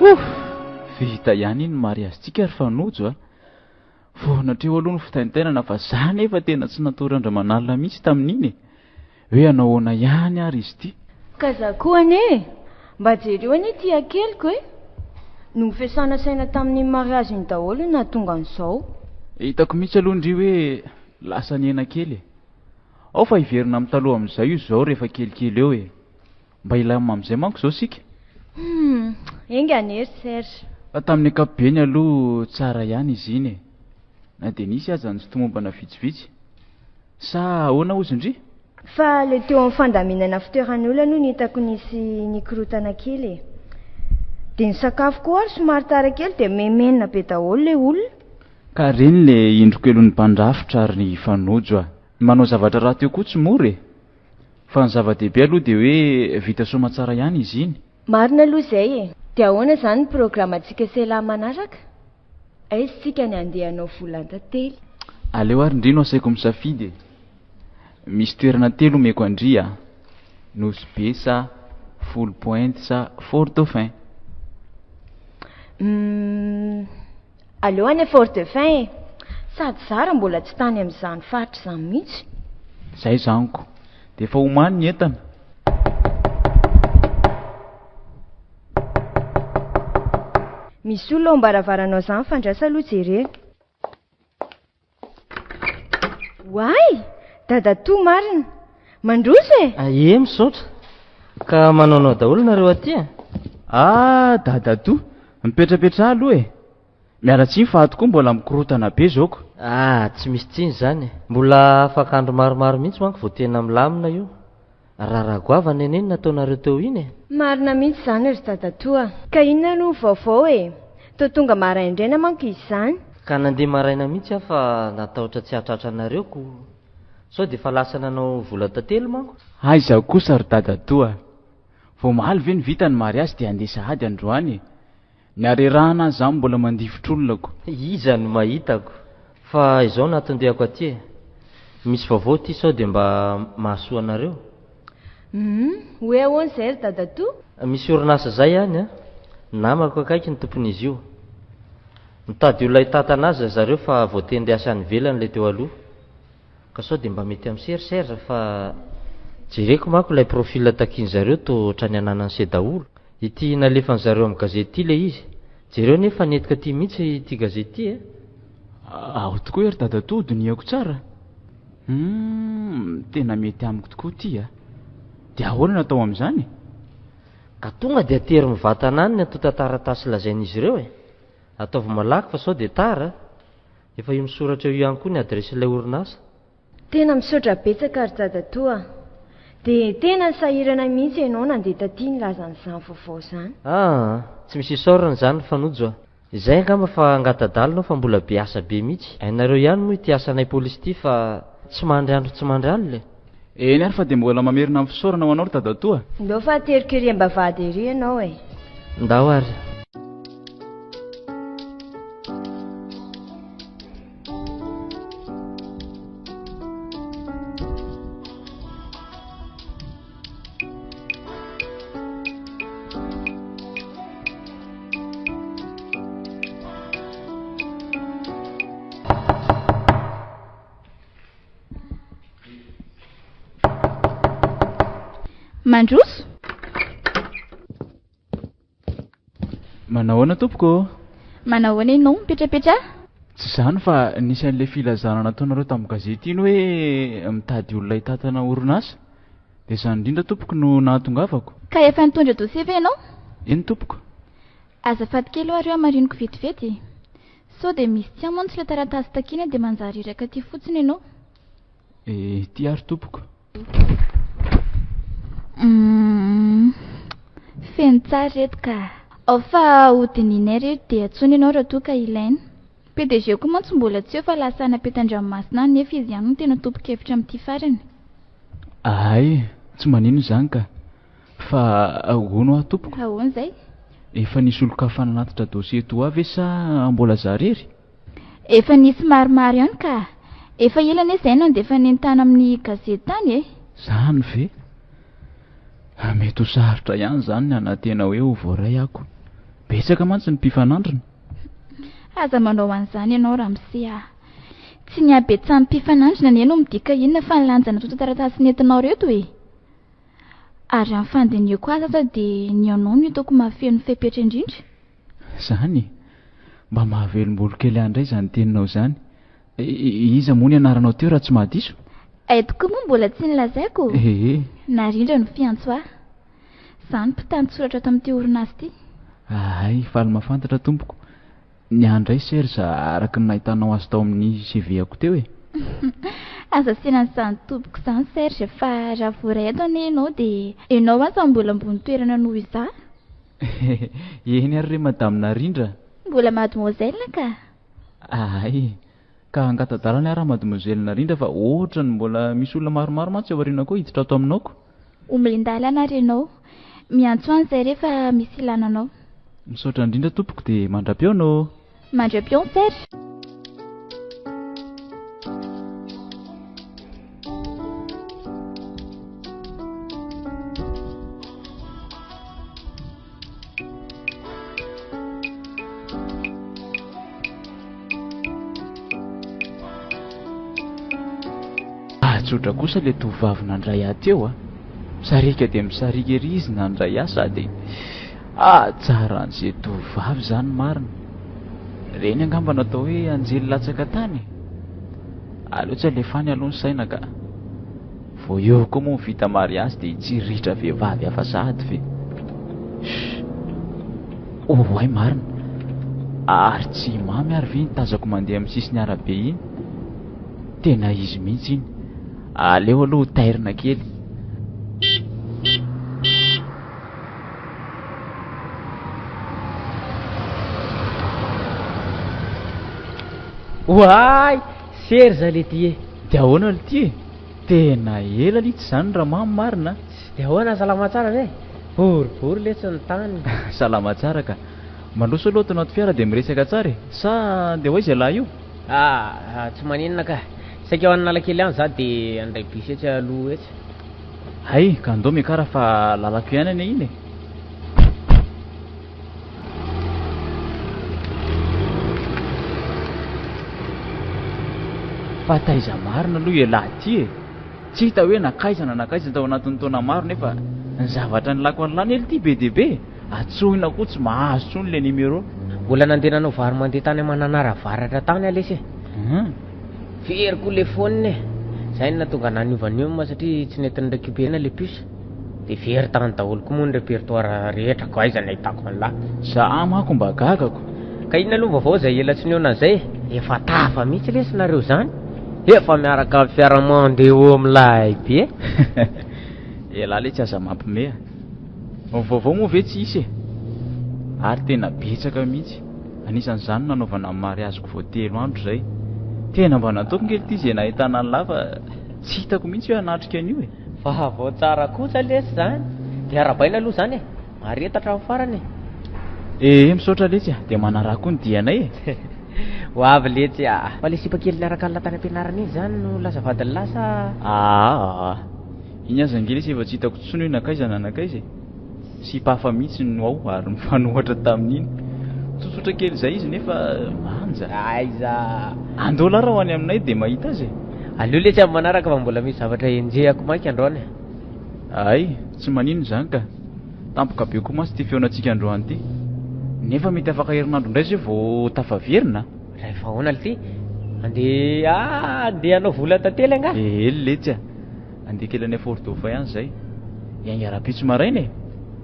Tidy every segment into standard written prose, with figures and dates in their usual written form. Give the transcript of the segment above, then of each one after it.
Ouf! Vita ihany iny mariazintsika ry Fanojo a! Vao natreo aloha ny fitaintainana fa za nefa tena tsy natory andro aman'alina mihitsy tamin'iny e! Hoe hanao ahoana ihany ary izy ity? Ka za koa anie e! Mba jereo anie ity akeliko e! Nofesana saina tamin'iny mariazy iny daholo no nahatonga an'izao. Hitako mihitsy aloha ndry hoe lasa nihena kely e! Ao fa hiverina amin'ny taloha amin'izay io izao rehefa kelikely eo e! Mba hilamina amin'izay manko izao isika. Humm! Enga anie ry Serge. Fa tamin'ny ankapobeny aloha tsara ihany izy iny e! Na dia nisy aza ny tsy tomombana vitsivitsy. Sa ahoana hozy ndry? Fa le teo amin'ny fandaminana fitoeran'olona aloha no hitako nisy nikorontana kely e! Dia ny sakafo koa ary somary tara kely dia memenina be daholo le olona. Ka reny le indro kelon'ny mpandrafitra ry Fanojo a! Ny manao zavatra rahateo koa tsy mora e! Fa ny zava-dehibe aloha dia hoe vita soamatsara ihany izy iny. Marina aloha izay e! Dia ahoana izany ny programantsika sela manaraka? Aiza isika ny handeha hanao volan-tantely? Aleo ary ndry no asaiko misafidy e! Misy toerana telo omeko an-dry a! Nosy Be sa Foulpointe sa Fort Dauphin? Humm. Aleo any Fort Dauphin e! Sady zara mbola tsy tany amin'izany faritra izany mihitsy. Zay izany ko. Dia efa omany ny entana. Misy olona ao am-baravaranao izany fa andraso aloha jerena. Oay! Dadatoa marina! Mandroso e! Ie, misaotra. Ka manaonao daholo nareo aty e? Ah, dadatoa! Mipetrapetraha aloha e! Miala tsiny fa ato koa mbola mikorontana be zao ko. Ah, tsy misy tsiny izany e! Mbola afaka andro maromaro mihitsy manko vao tena milamina io. Raharaha goavana anie ny nataonareo teo iny e! Marina mihitsy izany ry dadatoa. Ka inona aloha ny vaovao e? Toa tonga maraindraina manko izy izany. Ka nandeha maraina mihitsy aho fa natahotra tsy hahatratra anareo ko. Sao dia efa lasa nanao vola tantely manko? Aiza kosa ry dadatoa? Vao omaly ve no vita ny mariazy dia handeha sahady androany e? Ny harerahana aza zany mbola mandifotr'olona ko. Iza no mahita ko? Fa izao no atondehako aty e. Misy vaovao ity sao dia mba mahasoa anareo? Humm, hoe ahoana izay ry dadatoa? Misy orinasa izay any an, namako akaiky ny tompon'izy io. Mitady olona hitantana azy ry zareo fa voatendry hiasa any ivelany ilay teo aloha. Ka sao dia mba mety amin'ny se ry Serge fa jereko manko ilay profil takian'zareo toa ohatran'ny ananan'i se daholo. Ity nalefan'zareo amin'ny gazety ity ilay izy. Jereo anie fa nentiko aty mihitsy ity gazety ity e. Ao tokoa ry dadatoa dinihako tsara. Humm, tena mety amiko tokoa ity a. Dia ahoana no atao amin'izany? Ka tonga dia atero mivantana any ny antontan-taratasy lazain'izy ireo e. Ataovy malaky fa sao dia tara a. Efa io misoratra io ihany koa ny adiresin'ilay orinasa. Tena misaotra betsaka ry dadatoa a! Dia tena nisahirana mihitsy ianao nandeha taty nilaza an'izany vaovao izany. Aa! Tsy misy isaorana izany ry Fanojo a! Izay angamba fa angata-dalina aho fa mbola be asa be mihitsy. Hainareo ihany moa ity asanay polisy ity fa tsy mandry andro tsy mandry alina e! Eny ary fa dia mbola mamerina ny fisaorana ho anao ry dadatoa a! Ndao fa ateriko ery am-bavahady ery ianao e! Ndao ary. Mandroso? Manao ahoana tompoko ô? Manao ahoana ianao? Mipetrapetraha. Tsy izany fa nisy an'ilay filazana nataonareo tamin'ny gazety iny hoe mitady olona hitantana orinasa. Dia izany indrindra tompoko no nahatongavako. Ka efa nitondra dossier ve ianao? Eny tompoko. Azafady kely ho'a reo hamariniko vetivety e. Sao dia misy tsy ao mantsy ilay taratasy takiana dia manjary iraka aty fotsiny ianao. Eh, ity ary tompoko. Humm, feno tsara ireto ka. Ao fa hodinihinay ireto dia antsoina ianao raha toa ka ilaina. PDG koa mantsy mbola tsy eo fa lasa any ampitan-dranomasina any nefa izy ihany no tena tompon-kevitra amin'ity farany. Hay, tsy maninona izany ka. Fa hono aho tompoko. Ahoana izay? Efa nisy olon-kafa nanatitra dossier toa ahy ve sa mbola za irery? Efa nisy maromaro ihany ka. Efa ela anie izay no nandefa ny entana amin'ny gazety tany e. Zany ve? Mety ho sarotra ihany izany ny hanantena hoe ho voaray aho ko. Betsaka mantsy ny mpifanandrina. Aza manao an'izany ianao ramose a! Tsy ny habetsahan'ny mpifanandrina anie no midika inona fa ny lanjana antontan-taratasy nentinao ireto e! Ary raha ny fandinihako azy aza dia ny anao no hitako mahafeno ny fepetra indrindra. Izany e! Mba mahavelom-bolo kely ahy indray izany teninao izany. Iza moa ny anaranao teo raha tsy mahadiso? Hay tokoa moa mbola tsy nilazaiko? Ee. Narindra no fiantso ahy. Izaho no mpitantsoratra ato amin'ity orinasa ity. Hay, faly mahafantatra tompoko. Ny ahy indray Serge araka ny nahitanao azy tao amin'ny CV-ako teo e. Aza asiana an'izany tompoko izany Serge fa raha voaray ato anie ianao dia ianao aza mbola ambony toerana noho izaho. Eny ary re Madame Narindra. Mbola Mademoiselle ka. Hay, ka hangata-dalana aho Ramademoiselle Narindra fa ohatran'ny mbola misy olona maromaro mantsy ao aoriana koa hiditra ato aminao ko. Omen-dalana ary ianao. Miantso any izay rehefa misy ilana anao. Misaotra indrindra tompoko dia mandra-pihaona ô! Mandra-pihaona Serge. Ah, tsotra kosa ilay tovovavy nandray ahy teo a. Misariaka dia misariaka ery izy nandray ahy sady ah, tsara an'izay tovovavy izany marina. Ireny angamba no atao hoe anjely latsaka tany e. Aleo tsy alefa any aloha ny saina ka. Vao eo koa moa vita mariazy dia hitsiritra vehivavy hafa sahady ve? Shh! Oay marina! Ary tsy i Mamy ary ve iny tazako mandeha amin'ny sisin'ny arabe iny? Tena izy mihitsy iny. Aleo aloha ho tairina kely. Oay! Serge le ty e! Dia ahoana le ty e? Tena ela litsy izany Ramamy marina a! Dia ahoana, salama tsara ve? Boribory letsy ny tany. Salama tsara ka. Mandroso aloha ato anaty fiara dia miresaka tsara e! Sa andeha ho aiza ialahy io? Ah, tsy maninona ka. Saika ho any Analakely any za dia handray bus etsy aloha etsy. Hay, ka andao miakara fa lalako ihany anie iny e! Fa taiza marina aloha ialahy ity e? Tsy hita hoe nankaiza na nankaiza tao anatin'ny taona maro nefa ny zavatra nilako an'lah anie ity be dia be e! Antsoina koa tsy mahazo intsony ilay numéro. Mbola nandeha nanao vary mandeha tany Mananara avaratra tany aho lesy e! Very koa ilay phone e! Izay no nahatonga anah niova num satria tsy nety ni-recuperer-na ilay puce. Dia very tany daholo koa moa ny repertoire rehetra ko aiza ny ahitako an'lah. Za manko mba gagako. Ka inona aloha vaovao izay ela tsy nihaona izay e? Efa tafa mihitsy lesy nareo izany? Efa miaraka amin'ny fiara mandeha milay be. Elah letsy aza mampime a. Ny vaovao moa ve tsy hisy e? Ary tena betsaka mihitsy. Anisan'izany ny nanaovana ny mariaziko vao telo andro izay. Tena mba nataoko nge ity izay nahitana an'lah fa tsy hitako mihitsy hoe hanatrika an'io e. Vaovao tsara kosa lesy zany. Dia arahabaina aloha zany e. Mahareta hatramin'ny farany e. Ee, misaotra letsy a. Dia manaraha koa ny dianay e. Ho avy letsy a. Fa le sipa kely niaraka alina tany am-pianarana iny zany no lasa vadin'lah sa? Aa. Iny aza ange lesy efa tsy hitako intsony hoe nankaiza na nankaiza e. Sipa hafa mihitsy no ao ary mifanohatra tamin'iny. Tsotsotra kely izay izy nefa manja. Aiza. Andao lahy raha ho any aminay dia mahita azy e. Aleo letsy amin'ny manaraka fa mbola misy zavatra enjehako maika androany e. Hay, tsy maninona izany ka. Tampoka be koa mantsy ity fihaonantsika androany ity. Nefa mety afaka herinandro indray izay vao tafaverina a. Rahefa ahoana lty? Andeha andeha hanao vola tantely angaha? Ely letsy a. Andeha kely any Fort Dauphin any izay. Hiainga rahampitso maraina e!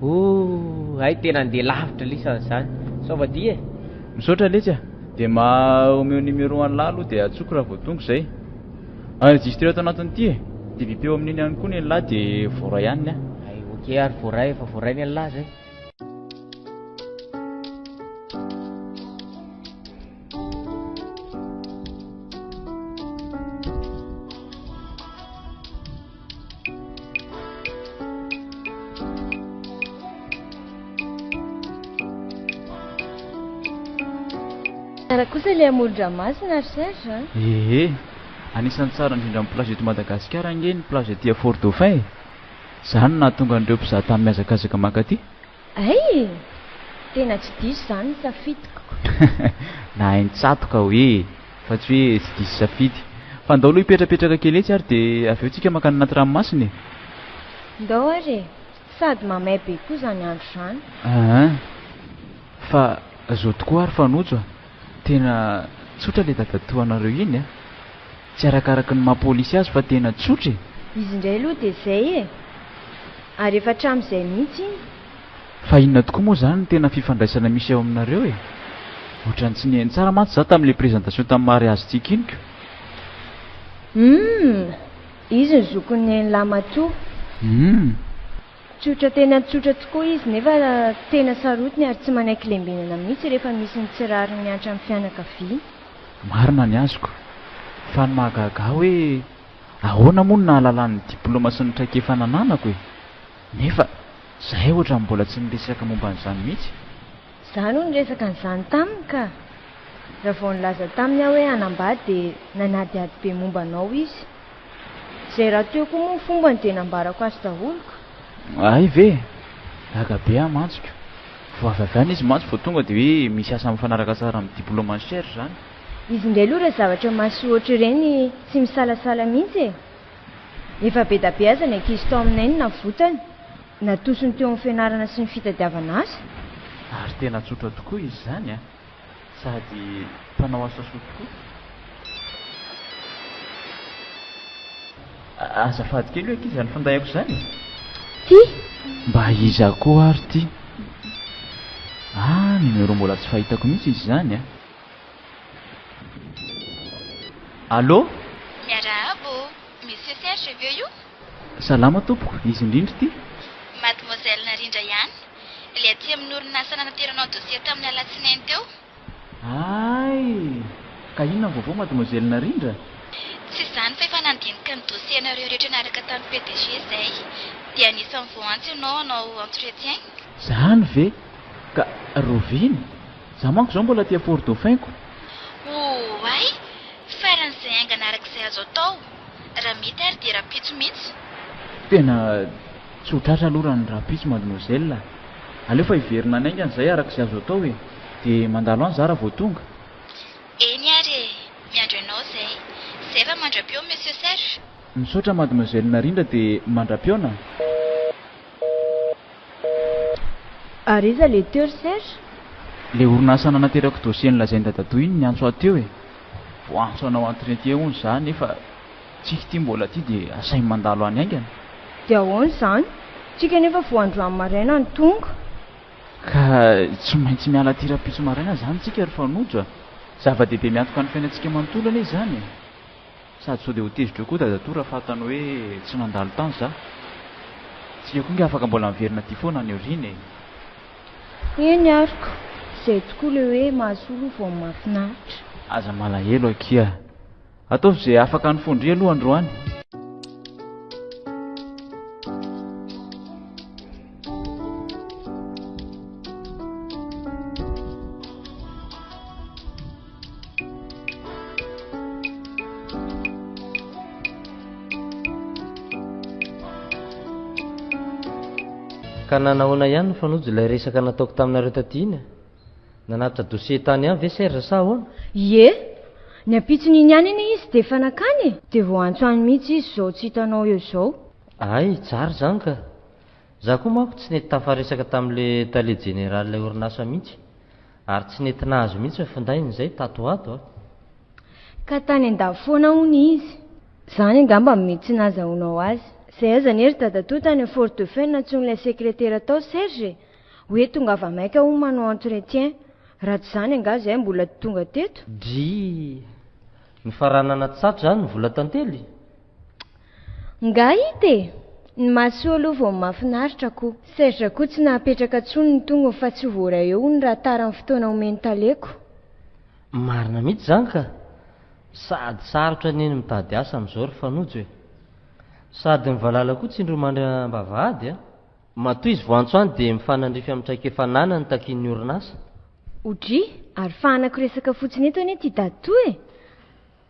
Ooh, hay tena andeha lavitra lisany izany. Sao va dia e! Misaotra letsy a! Dia mba omeo numéro an'lah aloha dia antsoiko raha vao tonga izay. Enregistreo ato anatin'ity e! Dia bipeo amin'iny ihany koa ny an'lah dia voaray any ny ahy. Hay ok ary voaray, efa voaray ny an'lah izay. Tsara kosa ilay amoron-dranomasina ry Serge a! Ee, anisan'ny tsara indrindra amin'ny plage eto Madagasikara ange ny plage aty Fort Dauphin e! Izany no nahatonga an'ireo mpizaha tany mihazakazaka mankaty. Hay e! Tena tsy diso izany ny safidiko. Nahay nitsatoka hoe, fa tsy hoe tsy diso safidy. Fa ndao aloha hipetrapetraka kely etsy ary dia avy eo tsika mankany anaty ranomasina e! Ndao ary e! Sady mamay be koa izany andro izany. Aa! Fa zao tokoa ary Fanojo a! Tena tsotra ilay dadatoanareo iny a! Tsy arakaraky ny maha polisy azy fa tena tsotra e! Izy indray aloha dia izay e! Ary efa hatramin'izay mihitsy iny. Fa inona tokoa moa izany no tena fifandraisana misy eo aminareo e? Ohatran'ny tsy nihaino tsara mantsy za tamin'ilay présentation tamin'ny mariazintsika iny ko. Humm! Izy ny zokin'i Neny lahimatoa. Humm! Tsotra tena tsotra tokoa izy nefa tena sarotiny ary tsy manaiky lembenana mihitsy rehefa misy ny tsy rariny mihatra amin'ny fianakaviany. Marina ny azoko. Fa ny mahagaga ahy hoe ahoana moa no nahalalany ny diploma sy ny traikefa nananako e? Nefa zahay ohatran'ny mbola tsy niresaka momba an'izany mihitsy. Za no niresaka an'izany taminy ka! Raha vao nilaza taminy aho hoe hanambady dia nanadihady be momba anao izy. Izay rahateo koa moa ny fombany dia nambarako azy daholo ka! Hay ve? Gaga be aho mantsy ko! Vao avy avy any izy mantsy vao tonga dia hoe misy asa mifanaraka tsara amin'ny diplaoman'i Serge izany. Izy indray aloha raha zavatra mahasoa ohatr'ireny tsy misalasala mihitsy e! Efa be da be aza ny ankizy tao aminay no navotany, natosiny teo amin'ny fianarana sy ny fitadiavana asa. Ary tena tsotra tokoa izy izany an! Sady mpanao asa soa tokoa. Azafady kely hoe ankizy izany findaiko izany e! Ty! Mba iza koa ary ty? Ah, numéro mbola tsy fahitako mihitsy izy izany an! Allô? Miarahaba ô! Monsieur Serge ve io? Salama tompoko, izy indrindra ity. Mademoiselle Narindra ihany, ilay aty amin'ny orinasa nanateranao dossier tamin'ny alatsinainy teo. Hay! Ka inona ny vaovao Mademoiselle Narindra? Tsy izany fa efa nandinika ny dossier-nareo rehetra niaraka tamin'ny PDG izay. Dia anisan'ny voaantso ianao hanao entretien. Izany ve? Ka rahoviana? Za manko zao mbola aty Fort Dauphin ko. Oay! Faran'izay haingana araka izay azo atao. Raha mety ary dia rahampitso mihitsy. Tena tsy ho tratra aloha raha ny rahampitso mademoiselle a! Aleo fa hiverina any haingana izay araka izay azo atao e! Dia mandalo any za raha vao tonga. Eny ary e! Miandry anao izay. Izay fa mandra-peo monsieur Serge. Misaotra mademoiselle Narindra dia mandra-pihaona. Ary iza le teo ry Serge? Le orinasa nanaterako dossier nolazain'i dadatoa iny niantso ahy teo e! Voaantso hanao entretien hono za nefa tsika ity mbola aty dia asainy mandalo any haingana. Dia ahoana izany? Tsika nefa vao androany maraina no tonga. Ka tsy maintsy miala aty rahampitso maraina izany tsika ry Fanojo a! Zava-dehibe miantoka ny fiainantsika manontolo anie izany e! Sady sao dia ho tezitra eo koa dadatoa raha fantany hoe tsy nandalo tany za. Tsika koa nge afaka mbola miverina aty foana any aoriana e. Eny ary ko! Izay tokoa le hoe mahasoa aloha vao mahafinaritra. Aza malahelo akia. Ataovy izay afaka ny fon-dry aloha androany. Ka nanahoana ihany ny fanojo ilay resaka nataoko taminareo taty iny? Nanatitra dossier tany ihany ve Serge sa ahoana? Ie! Ny ampitson'iny ihany anie izy dia efa nankany e! Dia voaantso any mihitsy izy izao tsy hitanao eo izao. Hay, tsara izany ka! Za koa manko tsy nety tafaresaka tamin'ilay tale jeneralin'ilay orinasa mihitsy. Ary tsy nety nahazo mihitsy ny findainy izay tato ho ato a! Ka tany an-dafy foana hono izy. Izany angamba no mety tsy nahazahoanao azy. Izay aza anie ry dadatoa tany amin'ny Fort Dauphin nantsoin'ilay sekretera tao Serge e! Hoe tongava maika hono manao entretien. Raha tsy izany angaha izahay mbola tonga teto? Drii! Nifaranana tsy sato izany ny vola tantely? Nga hita e! Ny mahasoa aloha vao mahafinaritra ko. Serge koa tsy nahapetraka tsony ny tongony fa tsy ho voaray eo hono raha tara ny fotoana omeny taleko. Marina mihitsy izany ka! Sady sarotra anie ny mitady asa amin'izao ry Fanojo e! Sady ny valala koa tsy indroa mandry am-bavahady a! Matoa izy voantso any dia mifanandrify amin'ny traikefa ananany takian'ny orinasa. Odry, ary fahanako resaka fotsiny eto anie ity dadatoa e!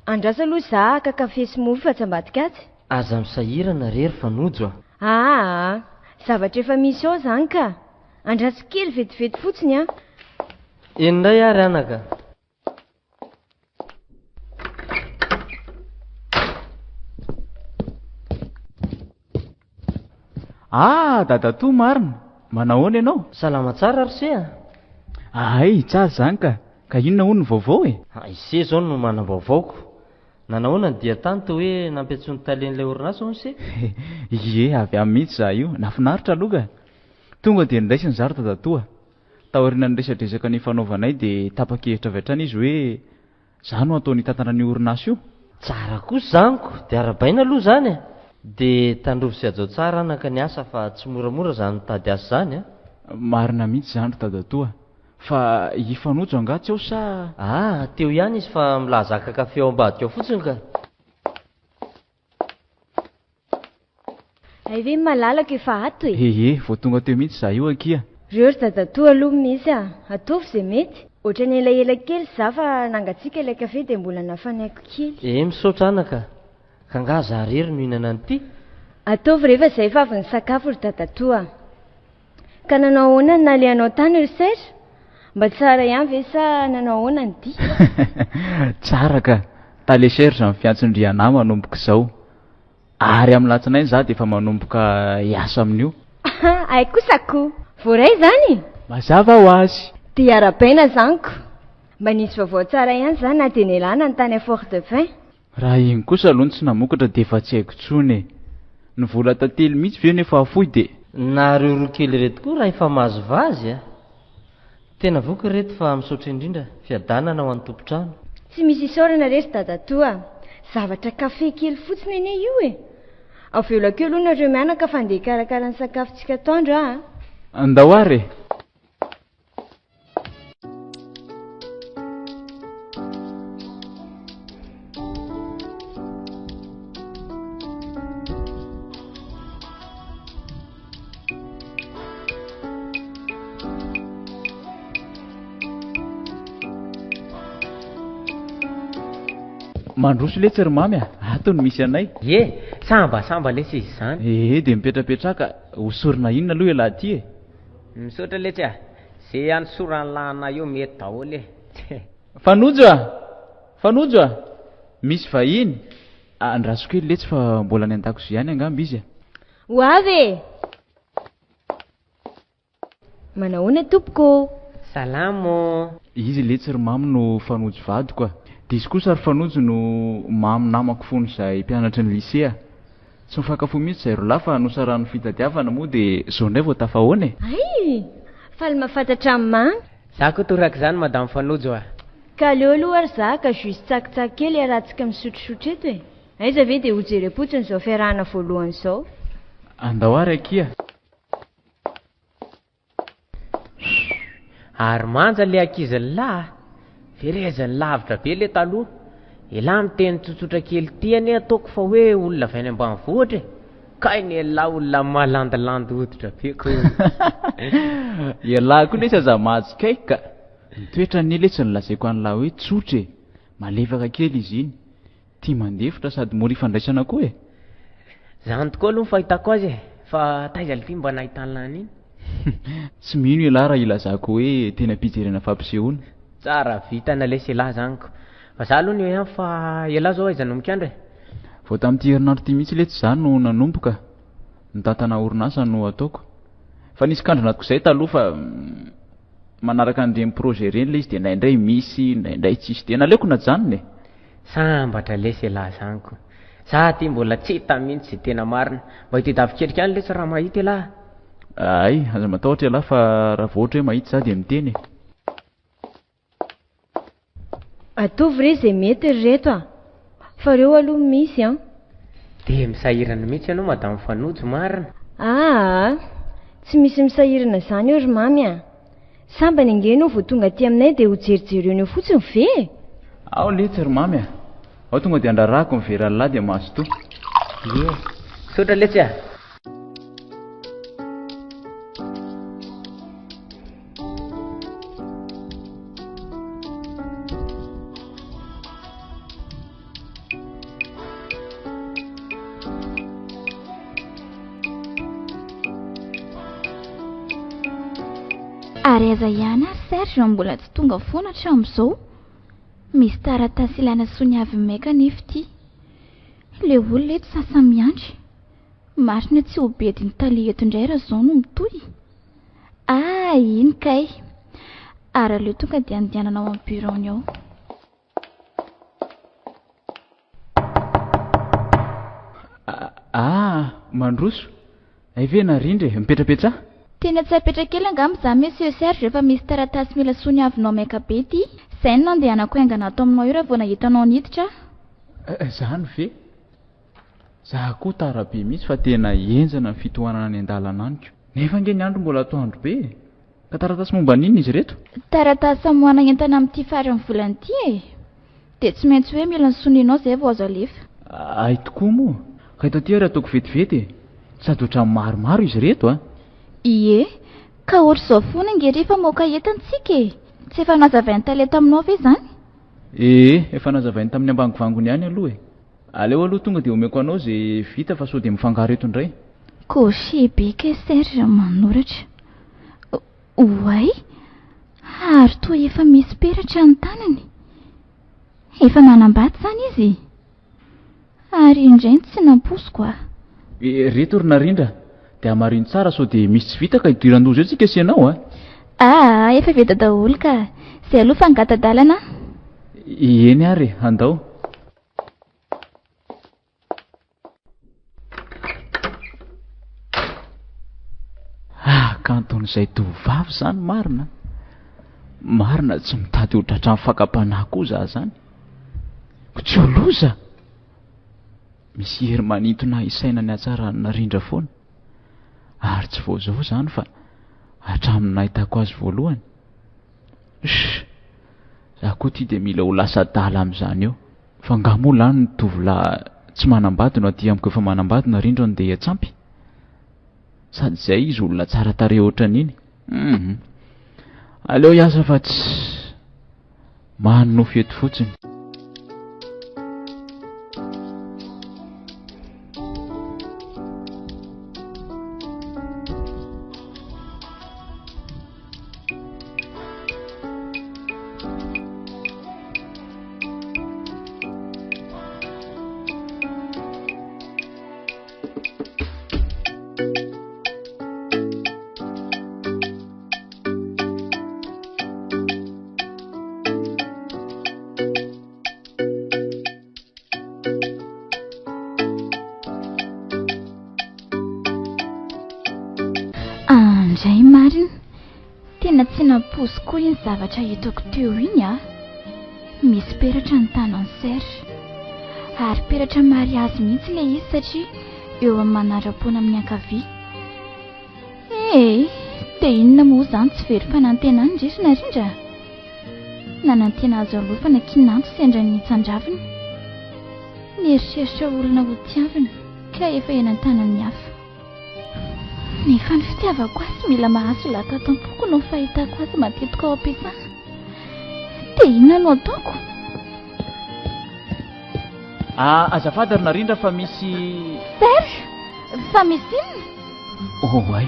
Andraso aloha za haka kafe sy mofo fa tsy ambadika atsy. Aza misahirana re ry Fanojo a! Aa! Zavatra efa misy ao zany ka! Andraso kely vetivety fotsiny an. Eny indray ary anaka. Ah, dadatoa marina. Manahoana ianao? Salama tsara ry se a. Ahay, tsara izany ka. Ka inona hono ny vaovao e? Ah, ise izao no manam-baovaoko. Nanahoana ny dia tany toa hoe nampiantsoin'ny talen'ilay orinasa hono se? Ie, avy any mihitsy izaho io. Nahafinaritra aloha ka. Tonga dia niraisina izaho ry dadatoa. Taorian'ny resadresaka nifanaovanay dia tapa-kevitra avy hatrany izy hoe izaho no ataony hitantana an'io orinasa io. Tsara kosa izany ko! Dia arahabaina aloha izany e! Dia tandrovy sy hajao tsara anaka ny asa fa tsy moramora izany mitady asa izany a! Marina mihitsy izany ry dadatoa. Fa i Fanojo angaha tsy ao sa? Ah, teo ihany izy fa milaza haka kafe ao ambadika ao fotsiny ka! Hay ve ny malalako efa ato e? Hehe, vao tonga teo mihitsy za io akia. Reo ry dadatoa aloha misy a! Ataovy izay mety. Ohatran'ny elaela kely za fa nangatsiaka ilay kafe dia mbola nafanaiko kely. Eh, misaotra anaka. Ka angaha za rery no hihinana an'ity? Ataovy re fa zay fa avy nisakafo ry dadatoa a! Ka nanao ahoana ny nalehanao tany ry Serge? Mba tsara ihany ve sa nanao ahoana ny dia? Tsara ka! Tale Serge ny fiantson'i Riana manomboka izao. Ary amin'ny latsinainy za dia efa manomboka hiasa amin'io. Hay kosa ko! Voaray izany? Mazava ho azy! Dia arahabaina izany ko! Mba nisy vaovao tsara ihany izany na dia nialana ny tany à Fort-Dauphin. Raha iny kosa aloha no tsy namokatra dia efa tsy haiko intsony e! Ny vola tantely mihitsy ve no efa afoy dia. Nareo roa kely ireto koa raha efa mahazo vazy a! Tena voky ry reto fa misaotra indrindra, fiadanana ho an'ny tompon-trano. Tsy misy isaorana re ry dadatoa a! Zavatra kafe kely fotsiny anie io e! Avelako eo aloha nareo mianaka fa andeha hikarakara ny sakafontsika atoandro aho a! Andao ary e! Mandroso letsy ry mamy a! Ato no misy anay. Ie, sambasamba lesy izy izany. Ee, dia mipetrapetraka, hosorina inona aloha ialahy ity e? Misaotra letsy a! Ze anosoran'lah anay eo mety daholo e! Fanojo a! Fanojo a! Misy vahiny! Andraso kely letsy fa mbola any an-dakozia any angamba izy a! Ho avy e! Manahoana tompoko ô? Salama ô! Izy letsy ry Mamy no Fanojo vadiko a! Dia izy kosa ry Fanojo no Mamy namako fony izahay mpianatry ny lycée a! Tsy mifankafoy mihitsy izay rolahy fa nosarahan'ny fitadiavana moa dia zao indray vao tafahoana e! Hay! Faly mahafantatra an'i Mamy. Za koa torak'izany Madame Fanojo a! Ka aleo aloha ary za ka jus tsakitsaky kely iarahantsika misotrosotro eto e! Aiza ve dia hojerem-potsiny izao fiarahana voalohany izao. Andao ary akia! Ary manja le ankizy lah a! Vereziny lavitra be le taloha. Elah miteny tsotsotra kely ty anie ataoko fa hoe olona avy any ambanivohitra e! Kay ny elah olona malandilandy hoditra be ko. Ialahy koa lesy aza mahatsikaiky ka! Ny toetrany anie lesy no lazaiko an'lah hoe tsotra e! Malefaka kely izy iny. Tia mandefitra sady mora ifandraisana koa e! Zany tokoa aloha ny fahitako azy e! Fa taiza lty mba nahitana an'iny? Tsy mino ialahy raha ilazako hoe teny am-pijerena fampisehoana. Tsara vintana lesy elah zany ko! Fa za aloha ny eo ihany fa elah zao aiza no mikandra e? Vao tamin'ity herinandro ity mihitsy letsy za no nanomboka, mitantana orinasa no ataoko. Fa nisy kandrina izay taloha fa manaraka an'ireny projet ireny ilay izy dia indraindray misy, indraindray tsisy dia naleoko najanona e! Sambatra lesy elah zany ko. Za aty mbola tsy hita mintsy ze tena marina. Mba hitedavo ketrika any lesy raha mahita elah. Hay, aza matahotra elah fa raha vao ohatra hoe mahita za dia miteny e. Ataovy re ze mety ry reto a! Fa reo aloha misy an! Dia misahirana mihitsy ianao madame Fanojo marina. Aa! Tsy misy misahirana izany eo ry Mamy a! Sambany ange ianao vao tonga aty aminay dia ho jerijerena eo fotsiny ve e? Ao letsy ry Mamy a! Ao tonga dia andrarahako ny veran'lah dia mazotoa. Ie! Misaotra letsy a! Ary aiza ihany ary Serge no mbola tsy tonga foana hatramin'izao? Misy taratasy ilaina soniaviny maika anefa ity. Ilay olona eto sasa-miandry. Marina tsy ho bedin'ny tale eto indray raha izao no mitohy. Ah, iny kay. Ary aleo tonga dia andehanana ao amin'ny bureau-ny ao. Ah, mandroso. Hay ve narindra e, mipetrapetraha. Tena tsy hapetra kely angamba za Monsieur Serge fa misy taratasy mila soniavinao maika be ity. Zay no nandehanako haingana ato aminao io raha vao nahita anao niditra aho. Zany ve? Za koa tara be mihitsy fa tena henjana ny fitohanana any an-dalana any ko. Nefa ange ny andro mbola atoandro be e. Ka taratasy momba an'inona izy ireto? Taratasy hamoahana entana amin'ity faran'ny volana ity e! Dia tsy maintsy hoe mila ny sonianao izay vao azo alefa. Hay tokoa moa! Ka eto aty ary ataoko vetivety e! Sady ohatran'ny maromaro izy ireto a! Ie, ka ohatr'izao foana ange rehefa maoka entana isika e! Tsy efa nazavain'i tale taminao ve izany? Ee, efa nazavainy tamin'ny ambangovangony ihany aloha e! Aleo aloha tonga dia omeko anao ze vita fa sao dia mifangaro eto indray. Cocher be kay Serge manoratra. Oay! Ary toa efa misy peratra ny tanany. Efa manambady izany izy? Ary indray ny tsy nampoiziko ah. Ireto ry Narindra, dia hamarino tsara sao dia misy tsy vita ka hidiran-doza eo tsika sy ianao a! Aa, efa vita daholo ka. Izay aloha fa angata-dalana ah. Eny ary e, andao. Ah, kanton'izay tovovavy izany marina. Marina tsy mitady ho tratran'ny fakam-panahy koa za zany. Ko tsy ho loza. Misy hery manintona ahy hisaina ny hatsaran'i Narindra foana. Ary tsy vao izao izany fa hatramin'ny nahitako azy voalohany. Shh! Za koa ty dia mila ho lasa adala amin'izany eo. Fa nga moa lany ny tovolahy tsy manambady no aty amiko efa manambady narindro andeha hiatsampy? Sady izay izy olona tsara tarehy ohatran'iny. Hum. Aleo hiasa fa tsy manonofy eto fotsiny. Andray marina. Tena tsy nampoiziko koa iny zavatra hitako teo iny ah. Misy peratra ny tanan'i Serge. Ary peratra mariazy mihitsy ilay izy satria eo amin'ny manara-poana amin'ny ankavia. Eh! Dia inona moa izany tsy very fanantenana ry ry Narindra? Nanantena azo alofana kinanjo sendra ny hitsan-dravina. Nieritreritra olona ho tiavina ka efa eny an-tanan'ny hafa. Nefa ny fitiavako azy mila mahazo laka ato am-poko noho ny fahitako azy matetika ao am-piasana. Dia inona no ataoko? Ah, azafady ry Narindra fa misy... Serge! Fa misy inona? Oh ay,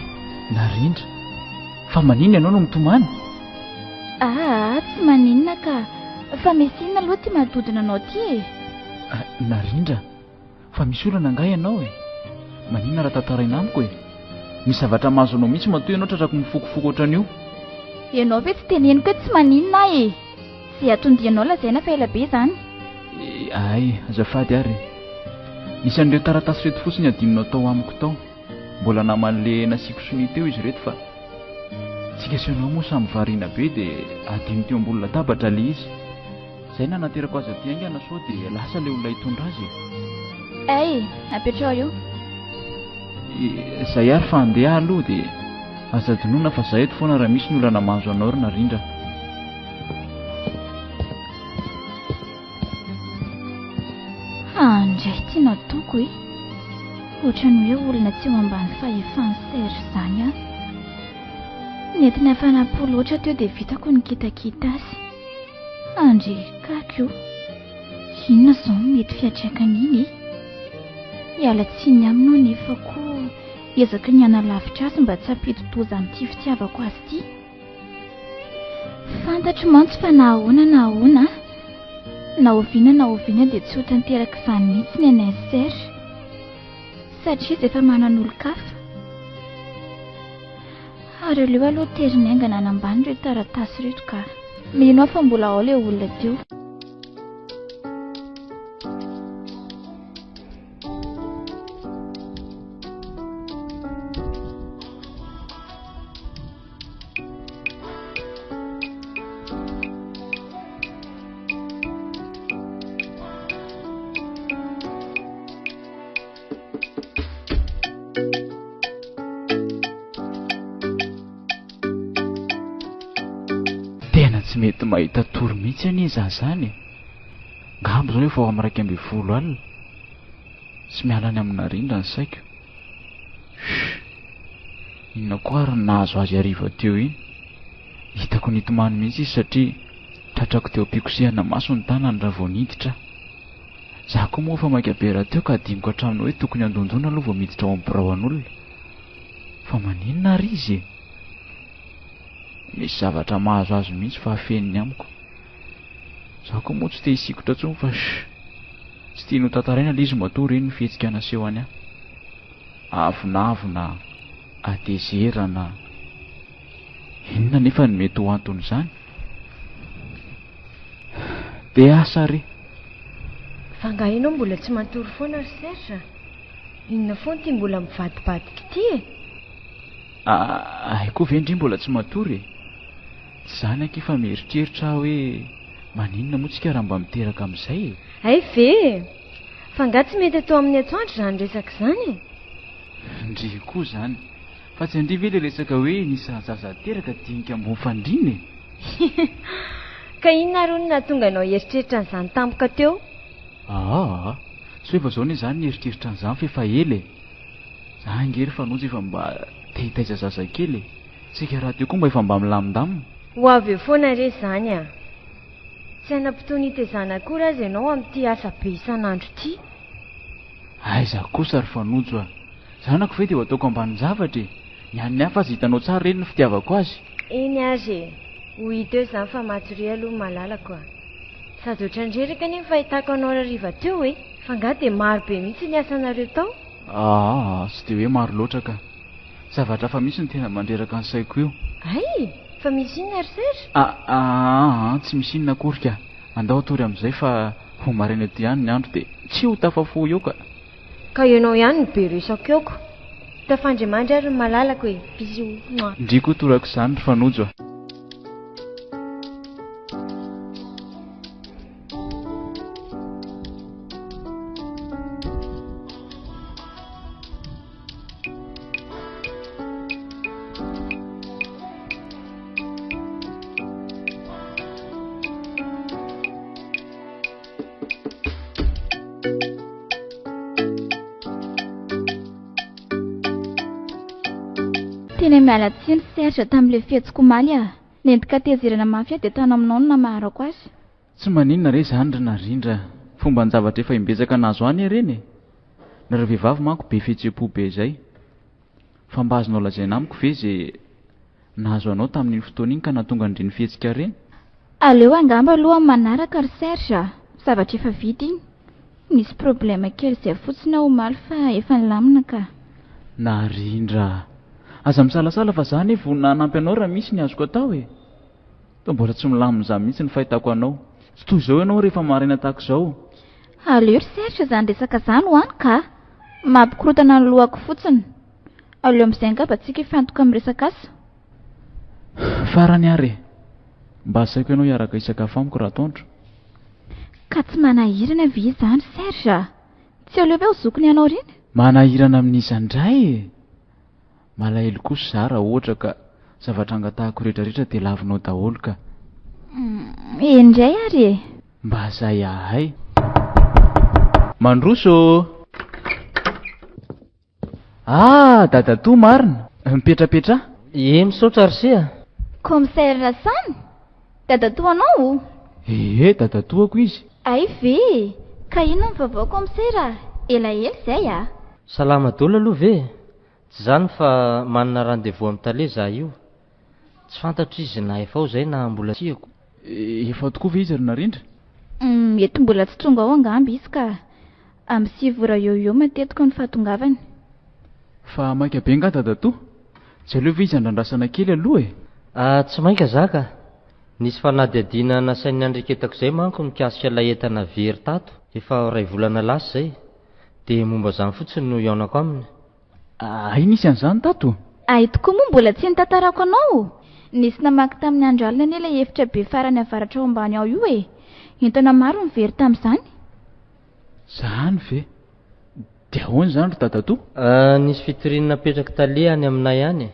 Narindra. Fa maninona ianao no mitomany? Ah, tsy maninona ka. Fa misy inona aloha ity mahadodona anao ity e? Ah, Narindra. Fa misy olana angaha ianao e? Maninona raha tantaraina amiko e? Misy zavatra mahazo anao mihitsy matoa ianao tratrako mifokofoko ohatran'io. Ianao ve tsy teneniko hoe tsy maninona aho e? Izay atondianao lazaina fa ela be izany. Ay, azafady ary e. Nisy an'ireo taratasy ireto fotsiny adinonao tao amiko tao. Mbola naman'le nasiako sonia teo izy ireto fa tsika sy ianao moa samy variana be dia adino teo ambony latabatra le izy. Zay nanaterako azy aty haingana sao dia lasa le olona hitondra azy e. Ay, apetraho eo. Zay ary fa andeha aloha dia aza adinoina fa za eto foana raha misy ny olana mahazo anao ry Narindra. Andray ty nataoko e. Ohatran'ny hoe olona tsy eo ambany fahefan'i Serge izany aho. Nentina hafanam-po loatra teo dia vitako ny kitakita azy. Andre kaky o! Inona izao no mety fiantraikan'iny e? Hiala tsiny aminy aho nefa koa hiezaka ny hanalavitra azy mba tsy hampidi-doza amin'ity fitiavako azy ity. Fantatro mantsy fa na ahoana na ahoana, na oviana na oviana dia tsy ho tanteraka izany mihitsy ny anay Serge. Satria izy efa manan'olon-kafa. Ary aleo aloha teriny haingana hanambany ireo taratasy ireto ka. Mino aho fa mbola ao ilay olona teo. Tena tsy mety mahita tory mihitsy anie za zany e! Ngamba izao efa ho amin'ny 11 alina. Tsy miala any amin'ny narindra ny saiko. Shh! Inona koa ary ny nahazo azy hariva teo iny? Hitako nitomany mihitsy izy satria tratrako teo am-pikosehana maso ny tanany raha vao niditra aho. Za koa moa efa maika be rahateo ka adinoko hatramin'ny hoe tokony handondona aloha vao miditra ao amin'ny birao an'olona. Fa maninona ary izy e? Misy zavatra mahazo azy mihitsy fa afeniny amiko. Za koa moa tsy te hisikotra intsony fa shh! Tsy tiany ho tantaraina ilay izy matoa ireny ny fihetsika nasehony ahy. Avonavona, hatezerana. Inona anefa no mety ho anton'izany? Dia asa re! Fa angaha ianao mbola tsy matory foana ry Serge a? Inona foana ity mbola mivadibadika ity e? Hay koa ve ndry mbola tsy matory e? Tsy izany akia fa mieritreritra aho hoe maninona moa tsika raha mba miteraka amin'izay e? Hay ve e! Fa angaha tsy mety atao amin'ny atoandro izany resaka izany e? Ndry koa izany! Fa tsy ndry ve ilay resaka hoe nisy zaza teraka dinika ambony fandriana e? Ka inona ary hono no nahatonga anao hieritreritra an'izany tampoka teo? Aa! Tsy hoe vao izao anie izaho no nieritreritra an'izany fa efa ela e! Za ange ry Fanojo efa mba te hitaiza zazakely e! Tsika rahateo koa mba efa mba milamindamina. Ho avy eo foana re izany a! Tsy hanam-potoana hitezana akory aza ianao amin'ity asa be isan'andro ity. Aiza kosa ry Fanojo a! Zanako ve dia ho ataoko ambanin-javatra e! Ny an'ny hafa aza hitanao tsara ireny ny fitiavako azy. Eny ary e! Ho hita eo izany fa matoria aloha malalako a! Sady ohatran'ny reraka anie ny fahitako anao hariva teo e! Fa angaha dia maro be mihitsy ny asanareo tao? Aa, tsy dia hoe maro loatra ka. Zavatra hafa mihitsy no tena mandreraka ny saiko io. Hay! Fa misy inona ry Serge? Aa, tsy misy inona akory ka. Andao hatory amin'izay fa ho maraina eto ihany ny andro dia tsy ho tafafoha eo ka. Ka ianao ihany no be resaka eo ko. Tafandrimandry ary ny malalako e! Bisous! Mouah. Ndry koa toraka izany ry Fanojo a! Tena miala tsiny Serge tamin'ilay fihetsiko omaly ah. Nentin-katezerana mafy aho dia tany aminao no namaharako azy. Tsy maninona re izany ry Narindra a! Fomban-javatra efa imbetsaka nahazo ahy anie ireny e! Nareo vehivavy manko be fihetseham-po be izay. Fa mba azonao lazaina amiko ve izay nahazo anao tamin'iny fotoana iny ka nahatonga an'ireny fihetsika ireny? Aleo angamba aloha amin'ny manaraka ry Serge a! Zavatra efa vita iny. Nisy problème kely izay fotsiny aho omaly fa efa nilamina ka. Narindra a! Aza misalasala fa za anie vonona hanampy anao raha misy ny azoko atao e! Toa mbola tsy milamina izany mihitsy ny fahitako anao. Tsy toy izao ianao rehefa maraina tahaka izao. Aleo ry Serge izany resaka izany ho any ka! Mampikorontana ny lohako fotsiny. Aleo amin'izay angamba tsika hifantoka amin'ny resaka asa. Farany ary e! Mba asaiko ianao hiaraka hisakafo amiko raha atoandro. Ka tsy manahirana ve izany Serge a? Tsy aleo ve ho zokiny ianao ireny? Manahirana amin'iza indray e? Malahelo kosa za raha ohatra ka zavatra angatahako retraretra dia lavinao daholo ka. Eny indray ary e! Mba zay ahay. Mandroso ô! Ah! Dadatoa marina! Mipetrapetraha. Ie, misaotra ry se a! Commissaire Rasamy? Dadatoa anao? Ee, dadatoako izy. Hay ve e! Ka inona ny vaovao Commissaire a? Elaela izay a! Salama daholo aloha ve e? Tsy izany fa manana rendez-vous amin'ny tale za io. Tsy fantatro izy na efa ao izay na mbola tsia ko. Efa ao tokoa ve izy ry Narindra? Mety mbola tsy tonga ao angamba izy ka. Amin'ny 9 ora eo ho eo matetika ny fahatongavany. Fa maika be angaha dadatoa? Tsy aleo ve izy andrandrasana kely aloha e? Ah, tsy maika za ka. Nisy fanadihadiana nasain'ny niandreketako izay manko mikasika ilay entana very tato efa iray volana lasa izay. Dia momba izany fotsiny no hihaonako aminy. Hay nisy an'izany tato? Hay tokoa moa mbola tsy nitantarako anao! Nisy namaky tamin'ny andro alina anie ilay efitra be farany avaratra ao ambany ao io e! Entana maro no very tamin'izany. Izany ve? Dia ahoana izany ry dadatoa? Ah, nisy fitoriana napetrak'i tale any aminay any e!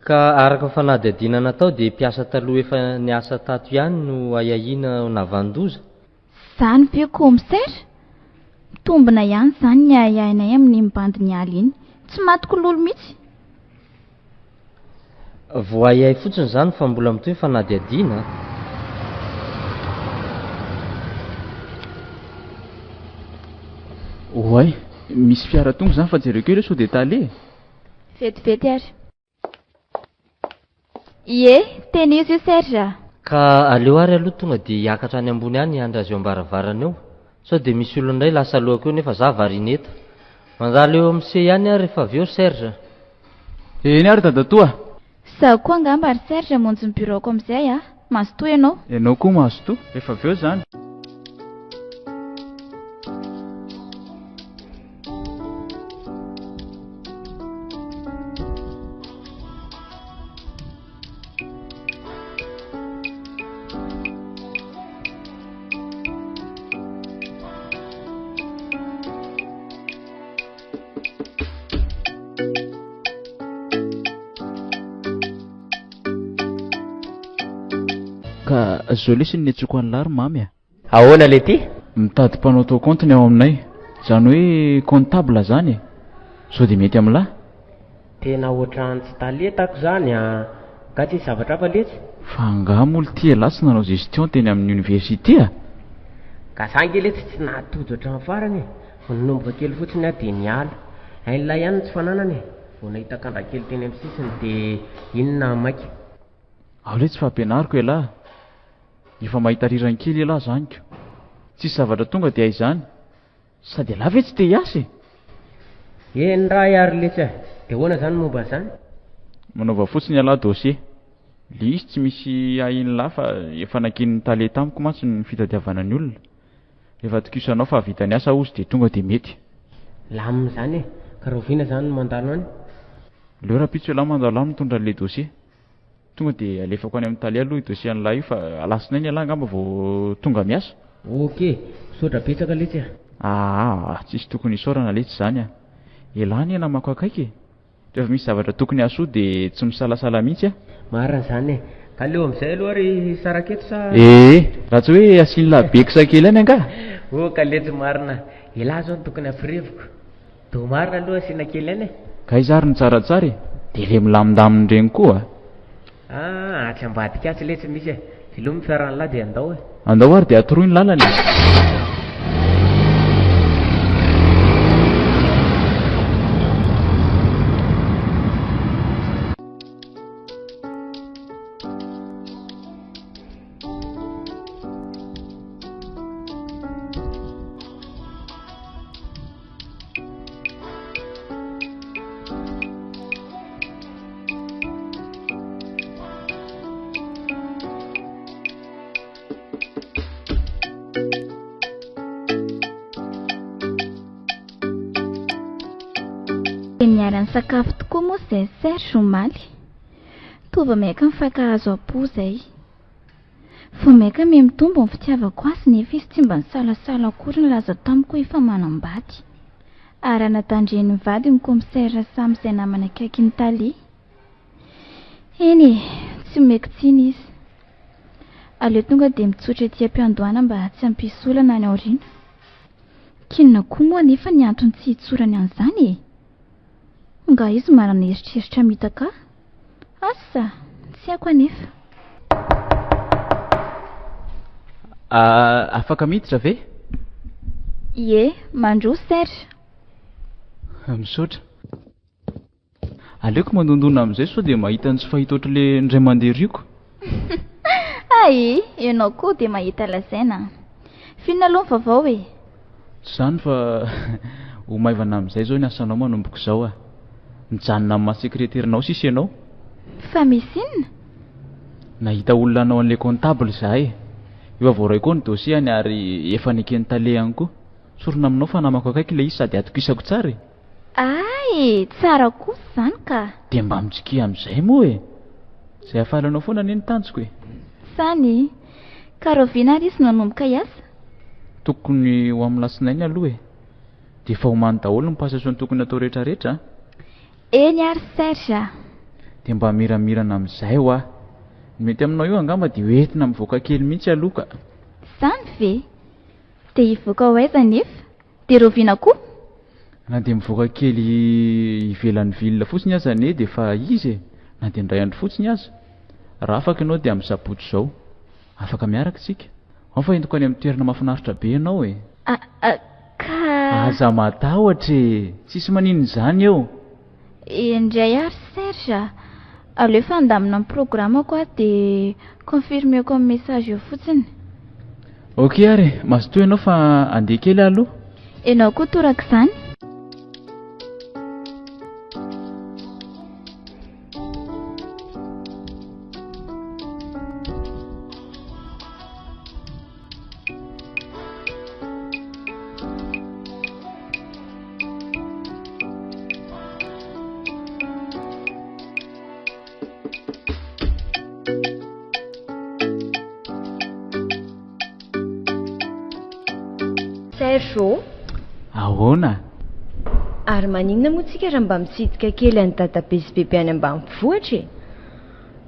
Ka araka ny fanadihadiana natao dia mpiasa taloha efa niasa tato ihany no ahiahiana ho nahavanon-doza. Zany ve commissaire? Mitombina ihany izany ny ahiahinay amin'iny bandy niala iny. Tsy matiko lolo mihitsy. Voahiahy fotsiny izany fa mbola mitohy ny fanadihadiana a. Oay, misy fiara tonga izany fa jereo kely hoe sao dia tale e. Vetivety ary. Ie, tena izy io Serge a! Ka aleo ary aloha tonga dia hiakatra any ambony any hiandry azy eo am-baravarana eo. Sao dia misy olona indray lasa alohako eo nefa za variana eto. Mandalo eo amin'ny se ihany aho rehefa avy eo ry Serge a! Eny ary dadatoa a! Izaho koa angamba ry Serge hamonjy ny biraoko amin'izay a! Mazotoa ianao. Ianao koa mazotoa. Rehefa avy eo izany. Ka zao lesy ny niantsoako an'lah ry mamy a! Ahoana le ty? Mitady mpanao taux compte ny ao aminay. Izany hoe comptable zany e. Sao dia mety amin'lah? Tena ohatran'ny tsy talentako zany an! Nga tsisy zavatra hafa letsy? Fa angaha moa lty elah tsy nanao gestion teny amin'ny université a? Ka za nge letsy tsy nahatojo hatramin'ny farany e! Vao nanomboka kely fotsiny aho dia niala. Hain'lah ihany ny tsy fananana e! Vao nahita kandra kely teny amin'ny sisiny dia iny no nahamaika. Ao letsy fa ampianariko elah! Efa mahita rirany kely elah zany ko. Tsisy zavatra tonga dia izany. Sady elah ve tsy te hiasa e? Eny raha ary letsy a! Dia ahoana zany momba an'izany? Manaova fotsiny ialahy dossier. Le izy tsy misy ahin'lah fa efa nankinin'ny tale tamiko mantsy ny fitadiavana ny olona. Rehefa atokisanao fa hahavita ny asa ozy dia tonga dia mety. Lamina izany e! Ka rahoviana zany no mandalo any? Aleo rahampitso ialahy mandalo any mitondra an'ilay dossier. Tonga dia alefako any amin'ny tale aloha io dossier an'lah io fa alatsinainy ialahy angamba vao tonga miasa. Ok, misaotra betsaka letsy a! Aa, tsisy tokony hisaorana letsy izany a! Elah anie namako akaiky e! Rehefa misy zavatra tokony hahasoa dia tsy misalasala mihitsy aho. Marina izany e! Ka aleo amin'izay aloha ry hisaraka eto sa? Ee, raha tsy hoe asian'lah beksa kely any angaha? Oh ka letsy marina! Elah izao no tokony hampireviko. Toa marina aloha asiana kely ihany e! Ka aiza ary ny tsaratsara e? Dia ilay milamindamina ireny koa a! Ah, atsy ambadika atsy letsy misy e! Velomy ny fiaran'lah dia andao e! Andao ary dia atoroy ny lalana e! Dia niara-nisakafo tokoa moa izay Serge omaly. Toa vao mainka nifankahazo am-po izay. Vao mainka miha-mitombo ny fitiavako azy nefa izy tsy mba nisalasala akory nilaza tamiko hoe efa manambady. Ary anadandren'ny vadiny ny commissaire Rasamy izay namana akaikin'i Tale. Eny e, tsy omeko tsiny izy. Aleo tonga dia mitsotra ety am-piandohana mba tsy hampisy olana any aoriana. K'inona koa moa anefa ny antony tsy hitsorany an'izany e? Nga izy manana eritreritra mitaka ahy? Asa! Tsy haiko anefa. Afaka miditra ve? Ie, mandroso Serge. Misaotra. Aleoko mandondona amin'izay sao dia mahita ny tsy fahita ohatr'ilay indray mandeha rioko. Hay, ianao koa dia mahita lazaina an. F'inona aloha ny vaovao e? Tsy izany fa ho maivana amin'izay izao ny asanao manomboka izao a. Mijanona amin'ny maha sekreteranao sisa ianao. Fa misy inona? Nahita olona hanao an'ilay comptable izahay. Efa voaray koa ny dossier-ny ary efa neken'ny tale ihany koa. Tsorina aminao fa namako akaiky ilay izy sady atokisako tsara e! Hay! Tsara kosa izany ka! Dia mba mitsikia amin'izay moa e! Izay hahafaly anao foana anie ny tanjoko e! Izany! Ka rahoviana ary izy no hanomboka hiasa? Tokony ho amin'ny alatsinainy aloha e! Dia efa omany daholo ny passation tokony hatao rehetrarehetra a! Eny ary Serge a! Dia mba miramirana amin'izay hoa! Ny mety aminao io angamba dia hoentina mivoaka kely mihitsy aloha ka! Izany ve? Dia hivoaka ho aiza anefa? Dia rahoviana koa? Na dia mivoaka kely ivelan'ny ville fotsiny aza anie dia efa izy e! Na dia indray andro fotsiny aza. Raha afaka ianao dia amin'ny sabotsy izao. Afaka miaraka isika. Ao fa entiko any amin'ny toerana mahafinaritra be ianao e! A, a, ka. Aza matahotra e! Tsisy maninona izany eo. Indray ary Serge a! Aleo efa handamina ny programme-ko aho dia confirmer-ko amin'ny message eo fotsiny. Ok ary e! Mazotoa ianao fa andeha kely aho aloha. Ianao koa torak'izany. Serge ô! Ahoana? Ary maninona moa tsika raha mba mitsidika kely an'i dadabe sy bebe any ambanivohitra e?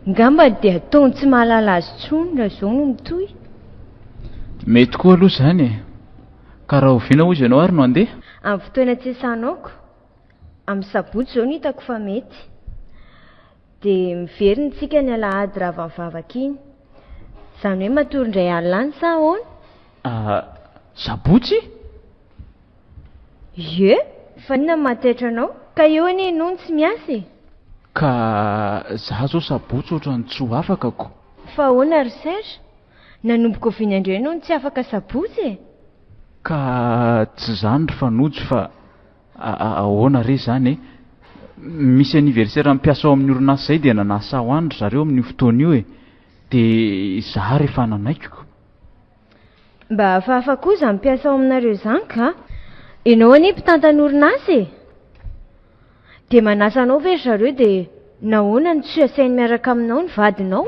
Ngamba dia ataony tsy mahalala azy intsony raha izao no mitohy. Mety koa aloha izany e! Ka rahoviana hozy ianao ary no handeha? Amin'ny fotoana tsy iasanao ko. Amin'ny sabotsy izao no hitako fa mety. Dia miverina isika ny alahady rava mivavaka iny. Izany hoe matory indray alina any sa ahoana? Ah, sabotsy? Ie, fa inona no mahataitra anao? Ka eo anie ianao no tsy miasa e! Ka za zao sabotsy ohatran'ny tsy ho afaka ko! Fa ahoana ry Serge? Nanomboka oviana indray ianao no tsy afaka sabotsy e? Ka tsy izany ry Fanojo fa ahoana re izany e? Misy anniversaire mpiasa ao amin'ny orinasa izay dia nanasa ho any ry zareo amin'io fotoana io e! Dia izaho rehefa nanaikiko. Mba hafahafa koa izany mpiasa ao aminareo izany ka! Ianao anie mpitantana orinasa e! Dia manasa anao ve ry zareo dia nahoana no tsy asainy miaraka aminao ny vadinao?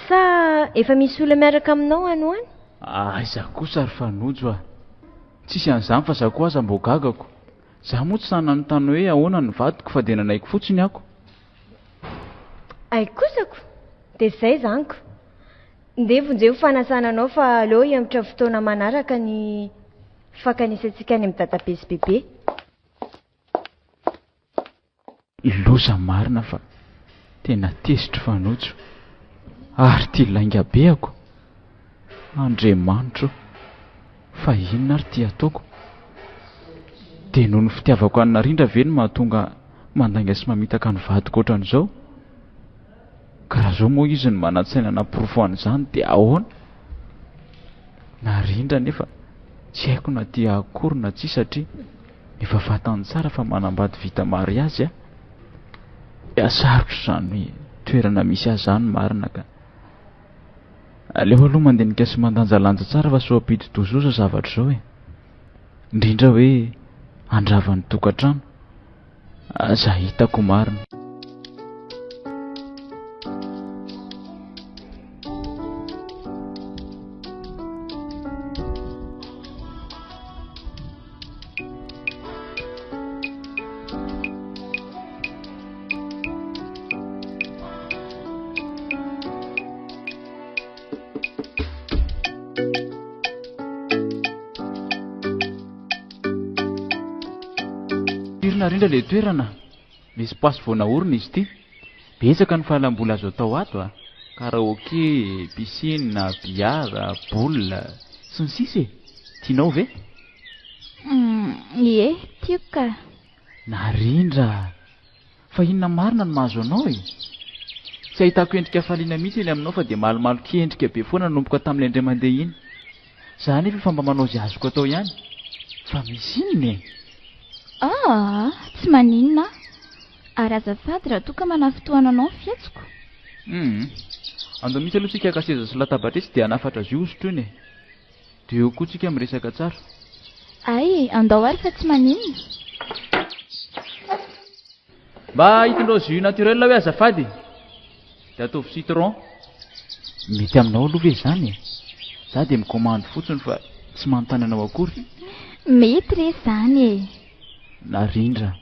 Sa efa misy olona miaraka aminao any ho any? Aiza kosa ry Fanojo a! Tsisy an'izany fa za koa aza mbô gagako. Za moa tsy sahy nanontany hoe ahoana ny vadiko fa dia nanaiky fotsiny ako. Hay kosako! Dia izay izany ko! Ndeha vonjeo fanasana anao fa aleo hihemotra fotoana manaraka ny fankanisantsika any amin'ny dadabe sy bebe. Loza marina fa tena tezitro Fanojo ary ty lainga beako. Andriamanitro o! Fa inona ary ty ataoko? Dia noho ny fitiavako an'i Narindra ve no mahatonga mandainga sy mamitaka ny vadiko ohatran'izao? Ka raha zao moa izy no manan-tsaina hanaporofo an'izany dia ahoana? Narindra anefa tsy haiko na tia ahy akory na tsia satria efa fantany tsara fa manambady vita mariazy aho. Dia sarotra izany toerana misy ahy izany marina ka. Aleo aloha mandinika sy mandanjalanja tsara fa sao hampidi-doza izao zavatra izao e. Indrindra hoe handrava ny tokantrano. Aza hitako marina. Firy narindra ilay toerana? Misy passe vao naorina izy ity. Betsaka ny fahalam-bola azo atao ato a! Karaoke, piscine, billard, boule, sy ny sisa e! Tianao ve? Ie, tiako ka. Narindra! Fa inona marina no mahazo anao e? Tsy ahitako endrika hafaliana mihitsy eny aminao fa dia malomaloka endrika be foana nanomboka tamin'ilay indray mandeha iny. Za anefa efa mba manao izay azoko atao ihany. Fa misy inona e? Aa, tsy maninona aho. Ary azafady raha toa ka manafintohana anao ny fihetsiko. Hum. Andao mihitsy aloha tsika haka seza sy latabatra etsy dia hanafatra azy io hosotroina e. Dia eo koa tsika miresaka tsara. Hay, andao ary fa tsy maninona. Mba hitondrao jus naturel hoe azafady e. Dia ataovy citron. Mety aminao aloha ve izany e? Za dia mikomandy fotsiny fa tsy manontany anao akory. Mety re izany e. Narindra.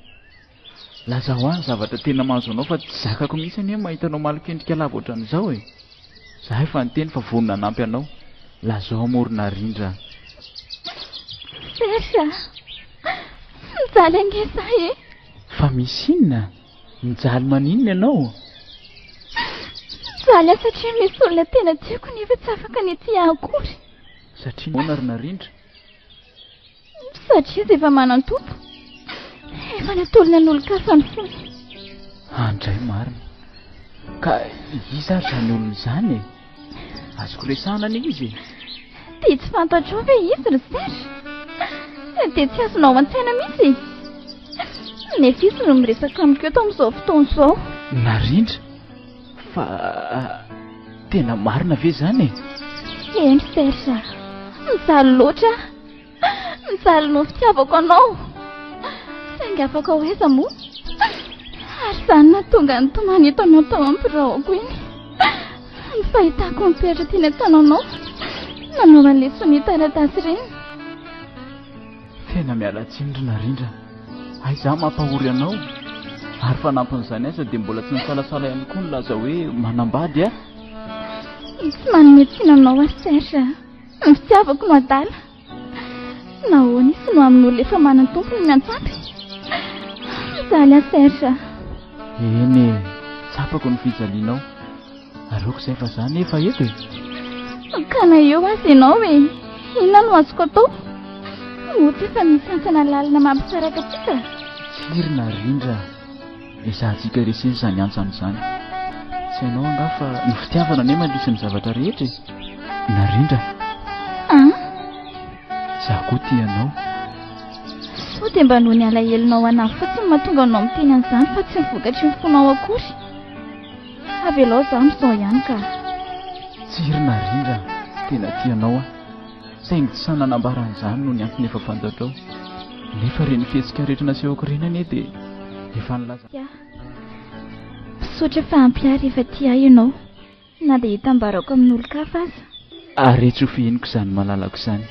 Lazao ahy ny zavatra tena mahazo anao fa tsy zakako mihitsy anie mahita anao malok'endrika lava ohatran'izao e! Za efa niteny fa vonona hanampy anao. Lazao moa ry Narindra a! Serge a! Mijaly ange za e! Fa misy inona? Mijaly maninona ianao? Mijaly aho satria misy olona tena tiako nefa tsy afaka ny hitia ahy akory. Satria nahoana ry Narindra? Satria izy efa manan-tompo. Efa natolony an'olon-kafa ny fony. Andray marina. Ka iza ary izany olona izany e? Azoko resahana anie izy e. Dia tsy fantatrao ve izy ry Serge? Dia tsy azonao an-tsaina mihitsy e. Nefa izy no miresaka amiko eto amin'izao fotoana izao. Narindra. Fa tena marina ve izany e? Eny Serge a. Mijaly loatra aho. Mijaly noho ny fitiavako anao. Saingy afaka ho aiza moa? Ary izany nahatonga ny tomany hitanao tao amin'ny biraoko iny. Ny fahitako ny peratra teny an-tananao nanao an'ilay sonia taratasy ireny. Tena miala tsiny ry Narindra. Hay izaho mampahory anao. Ary fanampin'izany aza dia mbola tsy nisalasala ihany koa nilaza hoe manambady aho. Tsy manome tsiny anao aho Serge. Ny fitiavako no adala. Nahoana izy no amin'olona efa manan-tompo no miantsampy? Mijaly aho Serge. Eny e, tsapako ny fijalianao. Ary aoka izay fa za nefa eto e. Ka na eo aza ianao e, inona no azoko atao? Moa tsy efa misy hantsana lalina mampisaraka antsika? Tsia ry Narindra a! Ezahantsika resena izany hantsana izany. Tsy hainao angaha fa ny fitiavana anie mandresy ny zavatra rehetra e! Narindra a! An? Izaho koa tia anao. Sao dia mba noho ny alahelonao anà fotsiny no mahatonga anao miteny an'izany fa tsy ny vokatry ny fonao akory? Avelao za amin'izao ihany ka. Tsia ry Narindra a! Tena tia anao aho. Saingy tsy sahy nanambara an'izany noho ny antony efa fantatrao. Nefa ireny fihetsika rehetra nasehoko ireny anie dia efa nilaza. Tia. Misaotra fa ampy ahy rehefa tia ahy ianao. Na dia hitambarako amin'olon-kafa aza. Ary tsy ho fihiniko izany malalako izany.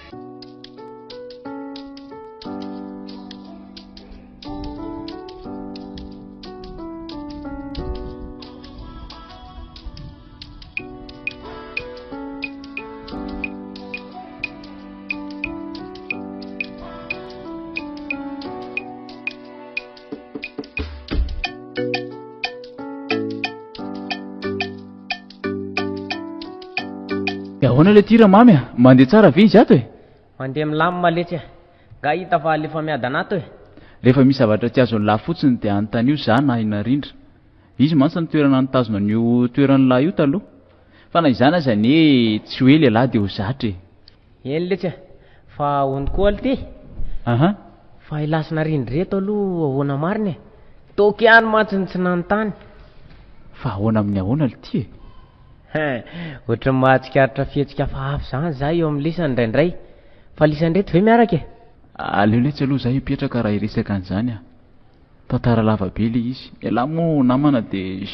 Dia ahoana ilay ity Ramamy a? Mandeha tsara ve izy ato e? Mandeha milamina letsy a! Nga hita fa alefa miadana ato e! Rehefa misy zavatra tsy azon'ny lahy fotsiny dia anontanio za na i Narindra. Izy mantsy ny toerana nitazona an'io toeran'ny lahy io taloha. Fa na izany aza anie tsy hoe lehilahy dia ho zatra e! Eny letsy a! Fa ahoana koa alo ty? Aha. Fa i Lasy Narindra ireto aloha ahoana marina e? Toky ihany mantsy no tsy nanontany. Fa ahoana amin'ny ahoana alo ty e? Hein, ohatran'ny mahatsikaritra fihetsika hafahafa izany za eo amin'ny lisany indraindray. Fa lisany ireto ve miaraka e? Aleo letsy aloha za hipetraka raha hiresaka an'izany a! Tantara lava be le izy. Ialahy moa namana dia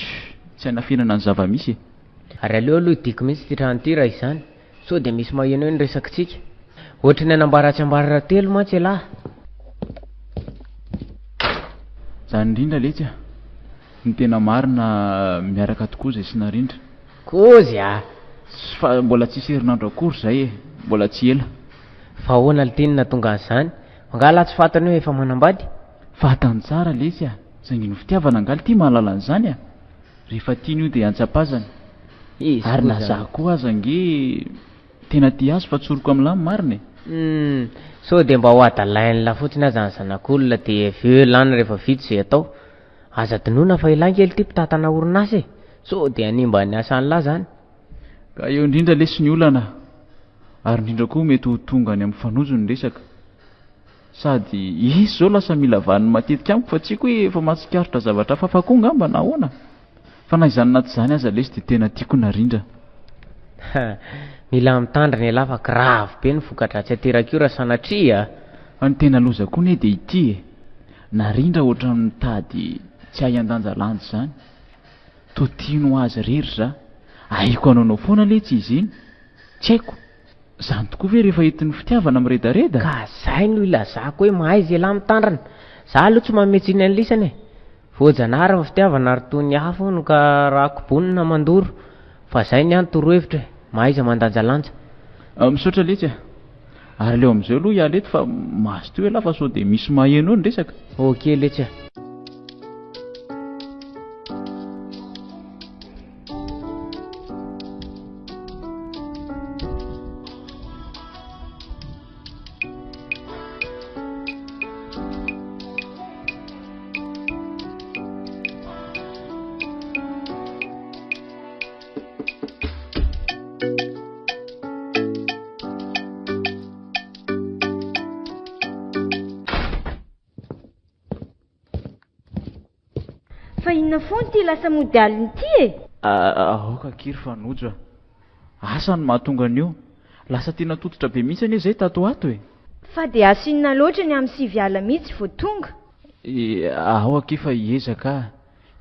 tsy hanafinana ny zava-misy e! Ary aleo aloha hidiako mihitsy ity trano ity raha izany. Sao dia misy maheno eo ny resakitsika. Ohatry ny hanambara tsiambaratelo mantsy ialahy. Izany indrindra letsy a! Ny tena marina miaraka tokoa izay sy Narindra. Kozy a! Fa mbola tsisy herinandro akory izay e! Mbola tsy ela. Fa ahoana lty no nahatonga an'izany? Angaha lahy tsy fantany hoe efa manambady? Fantany tsara lesy a! Saingy ny fitiavana angaha lty mahalala an'izany a! Rehefa tiany io dia antsapazany. Izy Ary koa na izany. za koa aza ange tena tia azy fa tsoriko amin'lah ny marina e! Humm! Sao dia mba ho adalain'lah fotsiny aza ny zanak'olona dia avy eo lany rehefa vita izay atao. Aza adinoina fa elah kely ity mpitantana orinasa e! Sao dia hanimba ny asan'lah zany. Ka eo indrindra lesy ny olana, ary indrindra koa mety ho tonga any amin'ny fanojo ny resaka. Sady izy izao lasa mila vaniny matetika amiko fa tsy haiko hoe efa mahatsikaritra zavatra hafahafa koa angamba na ahoana. Fa na izany na tsy izany aza lesy dia tena tiako Narindra. Mila mitandrina ialahy fa grave be ny voka-dratsy aterak'io raha sanatria a! Fa ny tena loza koa anie dia ity e! Narindra ohatran'ny mitady tsy hay handanjalanja izany. Toa tiany ho azy irery za. Ahiko hanaonao foana letsy izy iny. Tsy haiko. Zany tokoa ve rehefa entin'ny fitiavana miredareda? Ka zay no ilazako hoe mahaiza ialahy mitandrina. Za aloha tsy manome tsiny an'lisany e. Voajanahary ny fitiavana ary toy ny afo hono ka raha kobonina mandoro. Fa zay ny ahy ny torohevitra e. Mahaiza mandanjalanja. Misaotra letsy a. Ary aleo amin'izay aloha hiala eto fa mazotoa ialahy fa sao dia misy maheno eo ny resaka. Ok letsy a. Fa inona foana ity lasa mody alina ity e? Aoka akia ry Fanojo a! Asa no mahatonga an'io. Lasa tena tototra be mihitsy anie izay tato ho ato e! Fa dia asa inona loatra ny amin'ny 9 alina mihitsy vao tonga? Ao akia fa hiezaka aho.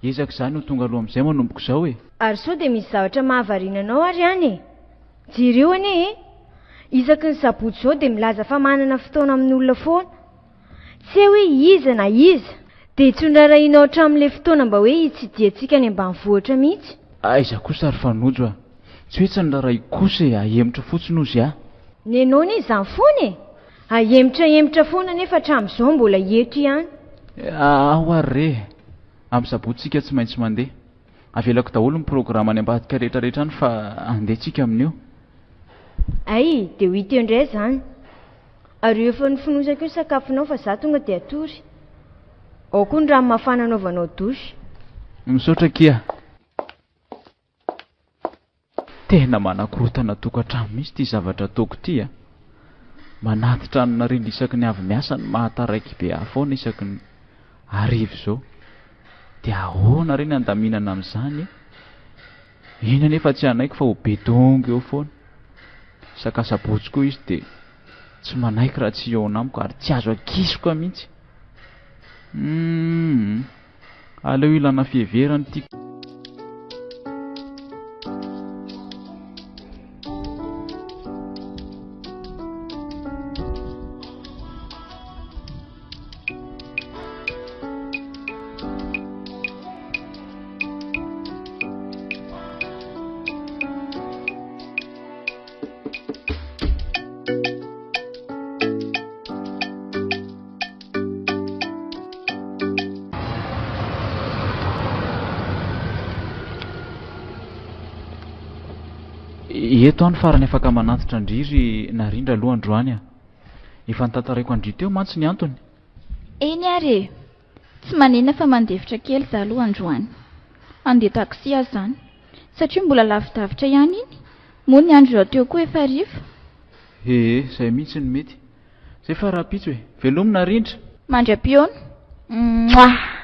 Hiezaka izany ho tonga aloha amin'izay manomboka izao e! Ary sao dia misy zavatra mahavariana anao ary any e? Jereo anie e! Isaky ny sabotsy izao dia milaza fa manana fotoana amin'olona foana. Tsy hay hoe iza na iza. Dia tsy noraharahianao hatramin'ilay fotoana mba hoe hitsidihantsika any ambanivohitra mihitsy. Aiza kosa ry Fanojo a! Tsy hoe tsy noraharahiako kosa e, ahemotra fotsiny hozy aho. Nenao anie izany foana e! Ahemotrahemotra foana nefa hatramin'izao mbola eto ihany. Ao ary re e! Amin'ny sabotsy tsika tsy maintsy mandeha. Avelako daholo ny programa any ambadika rehetra rehetra any fa andeha tsika amin'io. Hay, dia ho hita eo indray izany. Ary io efa nofonosako io ny sakafonao fa za tonga dia hatory. Ao koa ny rano mafana anaovanao douche. Misaotra akia. Tena manakorontana tokantrano mihitsy ity zavatra ataoko ity a! Manatitra an'i Narindra isaky ny avy miasa ny mahataraiky be ahy foana isaky ny hariva izao. Dia ahoana re ny handaminana amin'izany e? Iny anefa tsy hanaiky fa ho be dongy eo foana. Isak'asabotsy koa izy dia tsy manaiky raha tsy hihaona amiko ary tsy azo akisoka mihitsy. Humm. Aleo ilana fiheverana ity. Eto aho no farany afaka manantitra an-dry ry Narindra aloha androany a. Efa notantaraiko an-dry teo mantsy ny antony. Eny ary e! Tsy manenina fa mandefitra kely za aloha androany. Handeha taxi aho zany. Satria mbola lavidavitra ihany iny. Moa ny andro rahateo koa efa hariva. Ee, zay mihitsy no mety. Zay fa rahampitso e. Velomy Narindra. Mandra-pihaona. Mouah!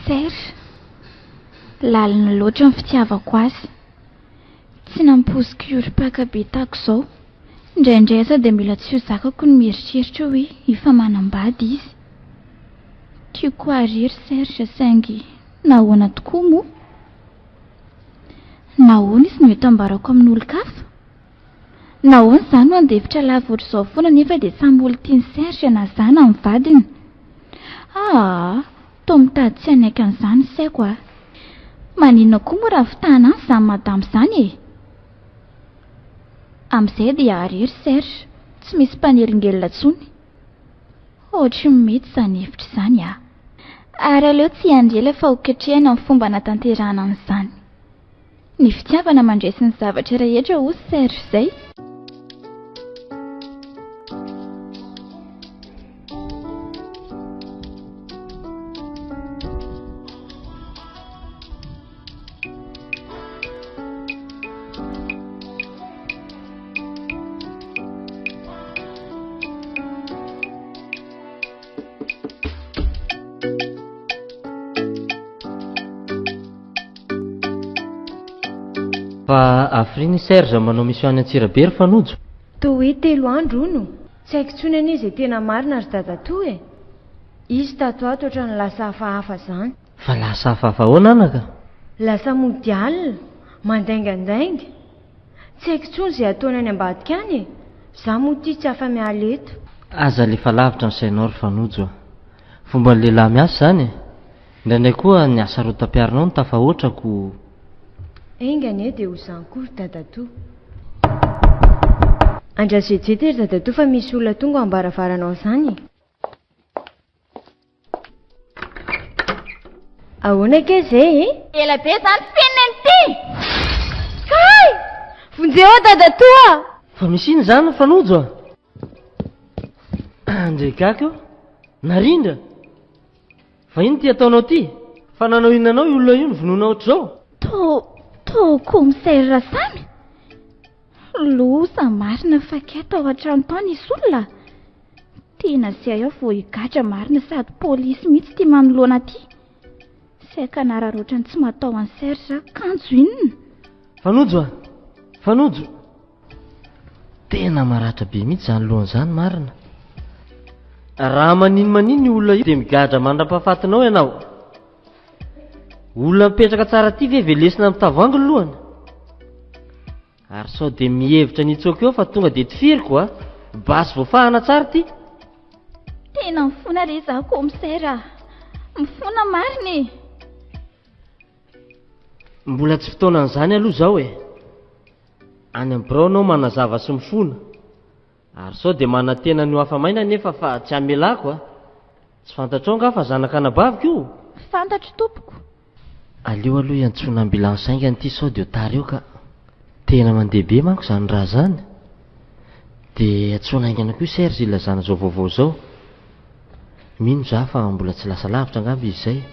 Serge. Lalina loatra ny fitiavako azy. Tsy nampoiziko hiorim-paka be tahaka izao. Indraindray aza dia mila tsy ho zakako ny mieritreritra hoe efa manambady izy. Tiako àry ry Serge saingy nahoana tokoa moa? Nahoana izy no hitambarako amin'olon-kafa? Nahoana izaho no handefitra lava ohatr'izao foana nefa dia samy olon-tian'i Serge na izaho na ny vadiny? Aa, toa mitady tsy hanaiky an'izany ny saiko a! Maninona koa moa raha fitahana any izany madama izany e? Amin'izay dia àry ry Serge, tsy misy mpanelingelina intsony. Ohatry ny mety izany hevitra izany a! Ary aleo tsy hiandry ela fa hoketrehina ny fomba hanatanterahana an'izany. Ny fitiavana mandresy ny zavatra rehetra hoy Serge izay. Fa hafiriana i Serge manao mission any Antsirabe ry Fanojo? Toa hoe telo andro hono. Tsy haiko intsony anie izay tena marina ry dadatoa e! Izy tato ato ohatran'ny lasa hafahafa izany. Fa lasa hafahafa ahoana anaka? Lasa mody alina, mandaingandainga. Tsy haiko intsony izay ataony any ambadika any e! Za moa ity tsy afa-miala eto. Aza alefa lavitra ny sainao ry Fanojo a! Fomban'ny lehilahy miasa izany e! Indraindray koa ny hasarotam-piaronao no tafahoatra ko. Enga anie dia ho izany koa ry dadatoa. Andraso vetivety ry dadatoa fa misy olona tonga ao am-baravaranao izany e! Ahoana kay zay e? Ela be zany fenina ity! Kay! Vonjeo aho dadatoa! Fa misy inona izany Fanojo a? Andre gaga eo. Narindra! Fa inona ity ataonao ity? Fa nanao inona anao io olona io no vonoina ohatr'izao? To, to commissaire Rasamy? Loza marina fa kay tao an-trano tao nisy olona? Tena zay aho vao higadra marina sady polisy mihitsy ity manoloana ity. Saika hanararaotra ny tsy mahatao an'i Serge aho, kanjo inona? Fanojo a! Fanojo! Tena maratra be mihitsy izany lohany izany marina. Raha manino manino io olona io dia migadra mandra-pahafatinao ianao. Olona mipetraka tsara aty ve velesina amin'ny tavoahangy ny lohany? Ary sao dia mihevitra ny hitsoaka eo fa tonga dia tifiriko a! Basy voafahana tsara ity. Tena mifona re izaho commissaire a! Mifona marina e! Mbola tsy fotoanan'izany aloha izao e! Any amin'ny birao ianao manazava sy mifona. Ary sao dia manantena ny ho afa-maina anefa fa tsy hamelako a! Tsy fantatrao angaha fa zanak'anabaviko io? Fantatro tompoko. Aleo aloha hiantsoana ambulance haingana ity sao dia ho tara eo ka. Tena mandeha be manko izany raha izany. Dia antsoina haingana koa i Serge hilazana izao vaovao izao. Mino za fa mbola tsy lasa lavitra angamba izy izay.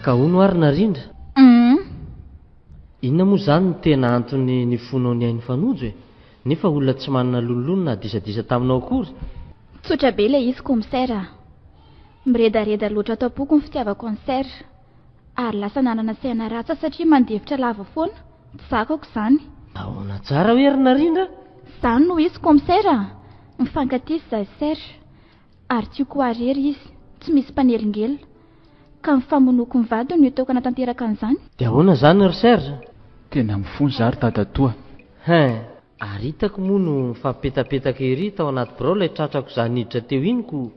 Ka hono ary Narindra? Hum. Inona moa izany no tena antony nifonao nihaino Fanojo e? Nefa olona tsy manana lonilony na disadisa taminao akory? Tsotra be ilay izy commissaire a! Miredareda loatra ato am-poko ny fitiavako an'i Serge. Ary lasa nanana saina ratsy aho satria mandefitra lava foana. Tsy zakako izany. Ahoana tsara hoe ry Narindra? Izany no izy commissaire a! Mifankatia izahay sy Serge. Ary tiako ho ahy irery izy, tsy misy mpanelingelina. Ka ny famonoako ny vadiny no ataoko hanatanteraka an'izany? Dia ahoana izany ry Serge? Tena mifona za ry dadatoa. Hein! Ary hitako moa no mifampipetapetaka ery tao anaty birao ilay tratrako za niditra teo iny ko!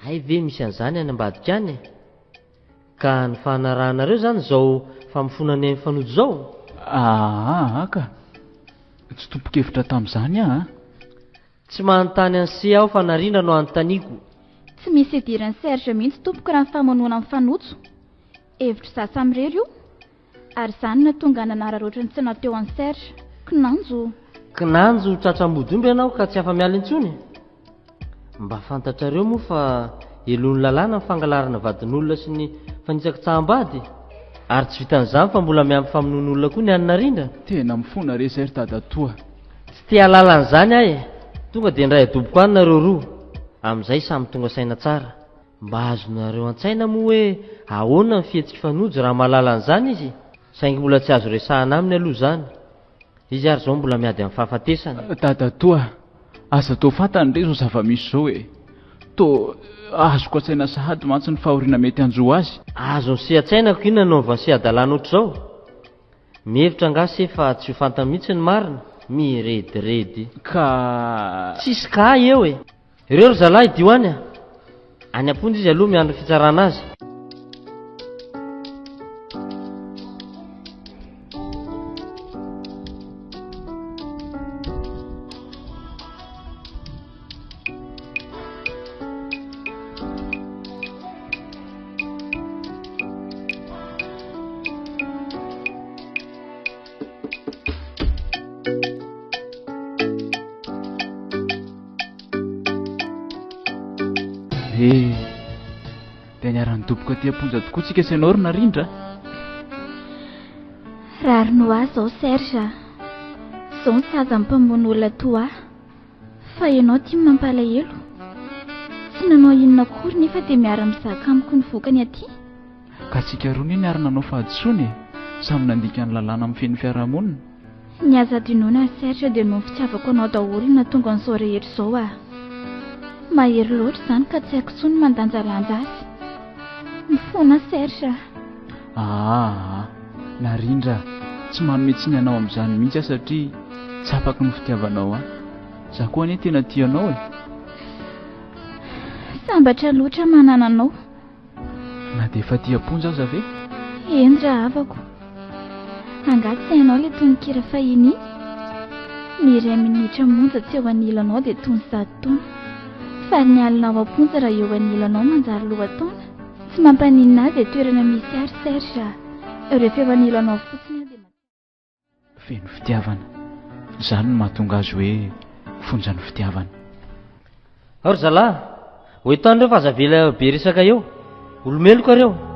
Hay ve misy an'izany any ambadika any e! Ka ny fahanarahanareo izany izao famofonanay mifanojo izao? Aa ka! Tsy tompon-kevitra tamin'izany aho an! Tsy manontany an'i Se aho fa Narindra no anontaniako. Tsy misy idiran'i Serge mihitsy tompoko raha ny famonoana mifanojo. Hevitro za samirery io. Ary izany no nahatonga ahy nanararaotra ny tsy naha-teo an'i Serge. Kinanjo. Kinanjo tratra ambodiomby ianao ka tsy afa-miala intsony? Mba fantatrareo moa fa helohin'ny lalàna ny fangalarana vadin'olona sy ny fanitsakitsaham-bady? Ary tsy vitan'izany fa mbola miampy famonoan'olona koa ny an'i Narindra? Tena mifona re zay ry dadatoa. Tsy te hahalala an'izany aho e! Tonga dia indray adoboko any nareo roa, amin'izay samy tonga saina tsara. Mba azonareo an-tsaina moa hoe ahoana ny fihetsik'i Fanojo raha mahalala an'izany izy? Saingy mbola tsy azo resahana aminy aloha izany. Izy ary izao mbola miady amin'ny fahafatesana. Dadatoa, aza atao fantany re izao zava-misy izao e! Toa azoko an-tsaina sahady mantsy ny fahoriana mety hanjo azy. Azon'i se an-tsaina ko inona no anaovan'i se hadalana ohatr'izao? Mihevitra angaha se fa tsy ho fantany mihitsy ny marina? Mirediredy. Ka. Tsisy ka eo e. Ireo ry zalahy dio any a. Any am-ponja izy aloha miandry ny fitsarana azy. Eh, dia niara-nidoboka aty am-ponja tokoa tsika sy ianao ry Narindra a. Rariny ho ahy izao Serge a. Izao ny sazy mpamono olona toa ahy. Fa ianao ity mampalahelo. Tsy nanao inona akory nefa dia miara-mizaka amiko ny vokany aty. Ka tsika roa anie niara-nanao fahadisoana e! Samy nandika ny lalàna mifehy ny fiarahamonina. Ny aza adinoina ry Serge dia noho ny fitiavako anao daholo no nahatonga an'izao rehetra izao ah! Mahery loatra izany ka tsy haiko intsony ny mandanjalanja azy. Mifona Serge ah! Aa! Narindra, tsy manome tsiny anao amin'izany mihitsy aho satria tsapako ny fitiavanao ahy. Izaho koa anie tena tia anao e! Sambatra loatra manana anao. Na dia efa aty am-ponja aza ve? Eny rahavako. Angaha tsy hainao ilay tononkira fahiny iny? Ny iray minitra monja tsy eo anilanao dia toy ny zato taona. Fa ny alina ao am-ponja raha eo anilanao manjary lohataona. Tsy mampaninona ahy izay toerana misy ahy ry Serge a! Rehefa eo anilanao fotsiny aho dia. Feno fitiavana. Izany no mahatonga azy hoe fonjan'ny fitiavana. Ao ry zalahy, ho eto any ireo fa aza avela be resaka eo. Olo-meloka ireo.